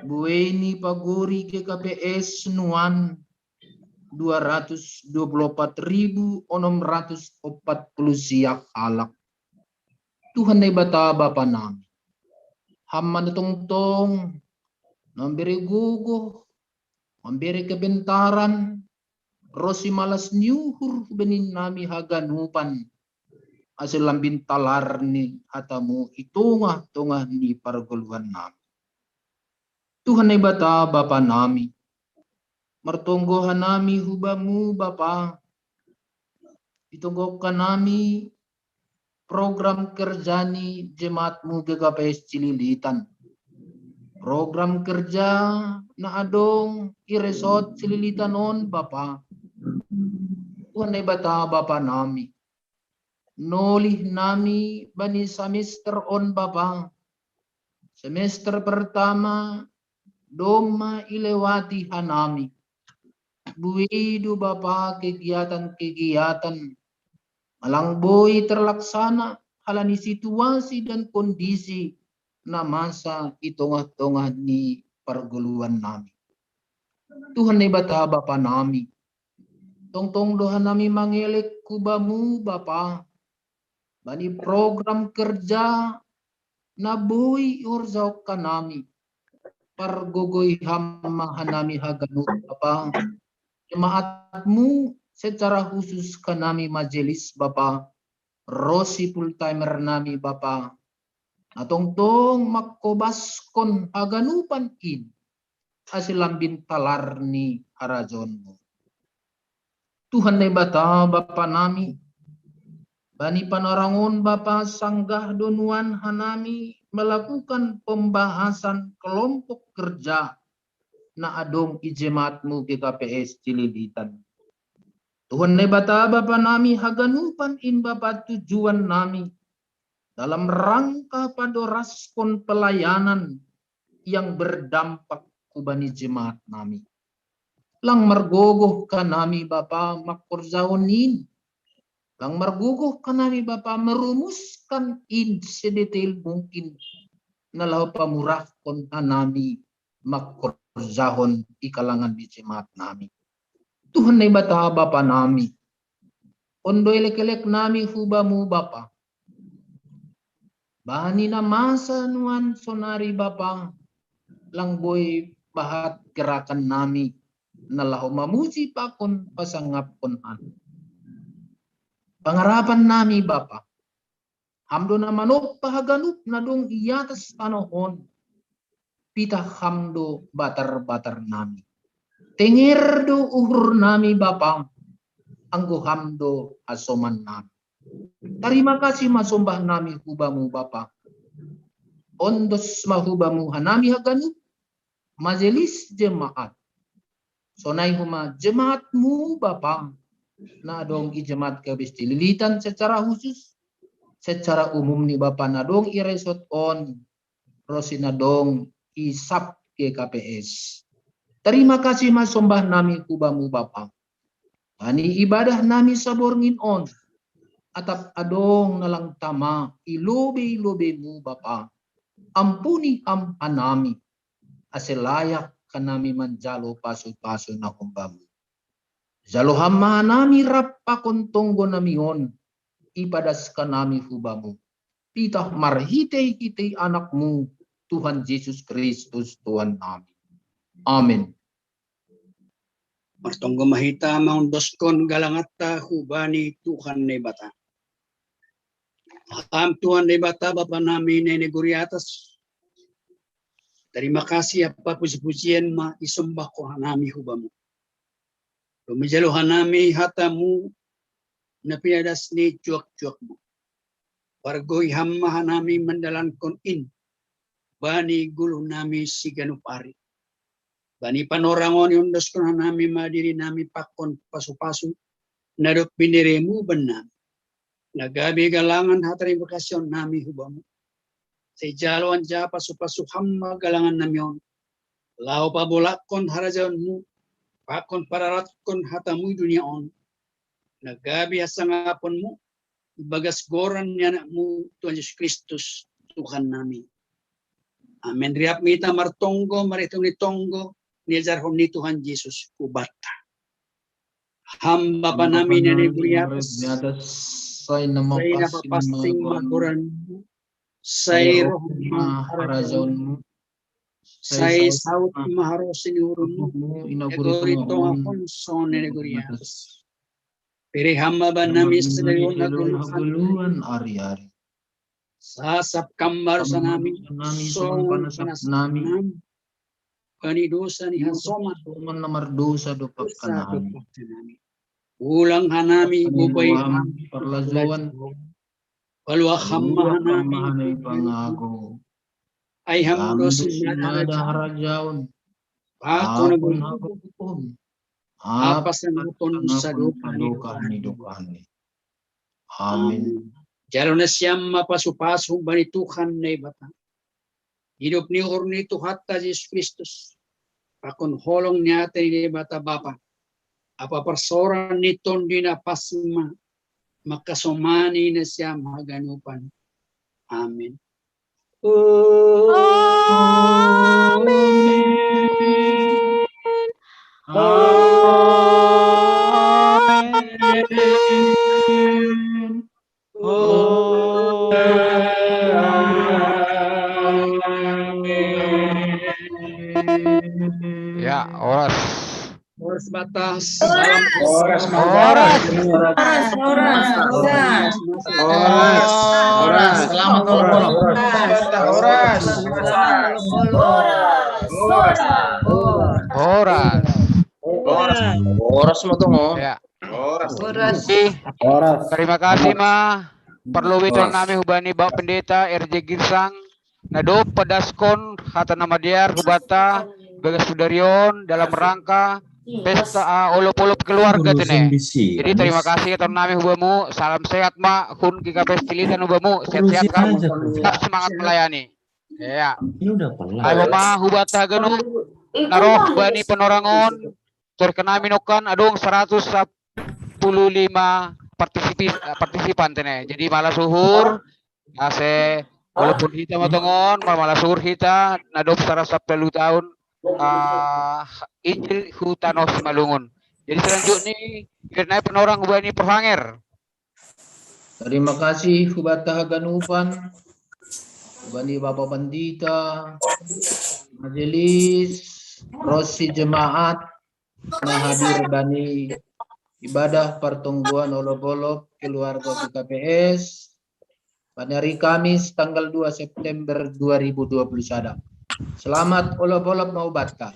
buei ni pagori G K P S Nuan, dua ratus dua puluh opat ribu onom ratus opat puluh sia halak. Tuhan Naibata Bapa nami, ham ma na tongtong mambere gogoh, mambere kebentaran, ronsi malas ni uhur hubahen nami haganupan, ase lambin talar ni hatamu i tongah-tongah ni pargoluhan nami. Tuhan Naibata Bapa nami, martonggo hanami hubamu, Bapa, itonggohon nami program kerja ni jemaatmu G K P S Cililitan. Program kerja na adong i resort Cililitan on, Bapa. Tuhan Naibata Bapa nami, nolih nami bani semester on, Bapa. Semester pertama domma ilewati hanami. Buei do, Bapa, kegiatan-kegiatan na lang boi terlaksana halani situasi dan kondisi na masa i tongah-tongah ni pargoluhan nami. Tuhan Naibata Bapa nami, tongtong do hanami mangelek hubamu, Bapa, bani program kerja na boi ihorjahon hanami. Pargogoi ham ma hanami haganup, Bapa, jemaatmu, secara khusus hanami majelis, Bapa, ronsi full timer nami, Bapa, na tongtong mangkobaskon haganupan in ase lambin talar ni harajaonmu. Tuhan Naibata Bapa nami, bani panorang on, Bapa, sanggah do nuan hanami melakukan pembahasan kelompok kerja na adong i jemaatmu G K P S Cililitan. Tuhan Naibata Bapa nami, haganupan in, Bapa, tujuan nami dalam rangka padoraskon pelayanan yang berdampak hubani jemaat nami. Lang margogoh hanami, Bapa, mangkorjahon in. Lang margogoh hanami, Bapa, merumuskan in sedetail mungkin na laho pamurahkon hanami mangkorjahon i kalangan ni jemaat nami. Tuhan Naibata Bapa nami, Ondo elek-elek nami hu Bamu Bapa. Bahan i na masa nuan sonari Bapa, lang boi bahat gerakan nami na laho mamuji pakon pasangapkon an. Pangarapan nami Bapa, Ham do na manompa haganup na dong i atas tanoh on. Pitah Ham do batar-batar nami. Tenger do uhur nami Bapa, anggo Ham do hasoman nami. Tarima kasih ma sombah nami hu Bamu Bapa. Ondos ma hu Bamu hanami haganup, majelis jemaat. Sonai homa jemaat-Mu Bapa, na dong i jemaat K B S Cililitan secara khusus, secara umum ni Bapa na dong i resort on, ro si na dong i sub G K P S. Tarima kasih ma sombah nami hu Bamu Bapa. Bani ibadah nami saborngin on, atap adong na lang tama i lobei-lobei-Mu Bapa. Ampuni Ham hanami, ase layak hanami manjalo pasu-pasu na hombamu. Jalo Ham ma hanami rap pakon tonggo nami on, ipadas hanami hu Bamu. Pitah marhitei-hitei Anak-Mu, Tuhan Jesus Kristus, Tuhan nami. Amin. Martonggo ma hita mangondoskon galanganta hubani Tuhan Naibata. Ham Tuhan Naibata, Bapa nami na i nagori atas, tarima kasih ampa puji-pujian ma isombahkon hanami hu Bamu. Dob manjalo hanami hata-Mu na pinadas ni juak-juak-Mu. Pargoi Ham ma hanami mandalankon in bani goluh nami siganup ari. Bani panorang on iondoskon hanami ma diri nami pakon pasu-pasu na dob bineremu bannami, na gabe galangan hatarima kasihon nami hu Bamu. Sai jalo anjaha pasu-pasu Ham ma galangan nami on, laho pabolakkon harajaon-Mu pakon pararatkon hata-Mu i dunia on, na gabe hasangaponmu ibagas goran ni Anak-Mu Tuhan Jesus Kristus, Tuhan nami. Amen. Riap ma hita martonggo marhitehon ni tonggo niajarhon ni Tuhan Jesus hubanta. Ham Bapa nami na i nagori atas, sai na papansing ma goran-Mu, sai roh ma harajaon-Mu, sai saut ma haroro ni uhur-Mu, i nagori tongah on songon na i nagori atas. Bere Ham ma bannami sadari on hagoluhan ari-ari. Sasap Ham ma dosa nami songon panasap nami bani dosa ni hasoman na mardosa dompak hanami. Ulang hanami boi Ham parlajouan, paluah Ham ma hanami pangago. Ai Ham do simada harajaon, pakon hagogoon, ampa hasangapon sadokah ni dokahni. Amin. Jalo nasiam ma pasu-pasu bani Tuhan Naibata. Idop ni uhur ni Tuhanta Jesus Kristus, pakon holong ni ate ni Naibata Bapa, ampa parsaoran ni Tondi Napansing ma mangkasomani nasiam haganupan. Amin. Amin. Amin. Ya, horas. Horas batas. Salam. Horas, horas. Horas, horas, horas. Horas. Selamat ulang tahun. Horas. Horas. Horas. Horas ma tong. Ya. Horas. Horas. Terima kasih ma parlobei nami hubani Bapak Pendeta R J Girsang, na dob padaskon hata na madear hubanta bagas sadari on dalam rangka pesta, ah, olop-olop keluarga tene. Jadi terima kasih hata nami hu Bamu, salam sehat ma hun G K P S Cililitan hu Bamu, sehat-sehat Ham, tetap semangat melayani. Ya. Ai ma hubanta haganup na roh bani panorang on, torkan nami nangkin adong saratus sapuluh lima partisipi-, partisipan tene. Jadi malas uhur, ase walaupun hita ma tong on, ma-, malas uhur hita na dob saratus sapuluh taon, ah, Injil hu tano Simalungun. Jadi selanjutnya, hira nai panorang hubani parhanger. Tarima kasih hubata haganupan, hubani Bapa Pandita, majelis, ros si jemaat na hadir bani ibadah partonggoan olop-olop keluarga G K P S pada hari Kamis tanggal dua September dua ribu dua puluh sada. Selamat olop-olop ma hubata.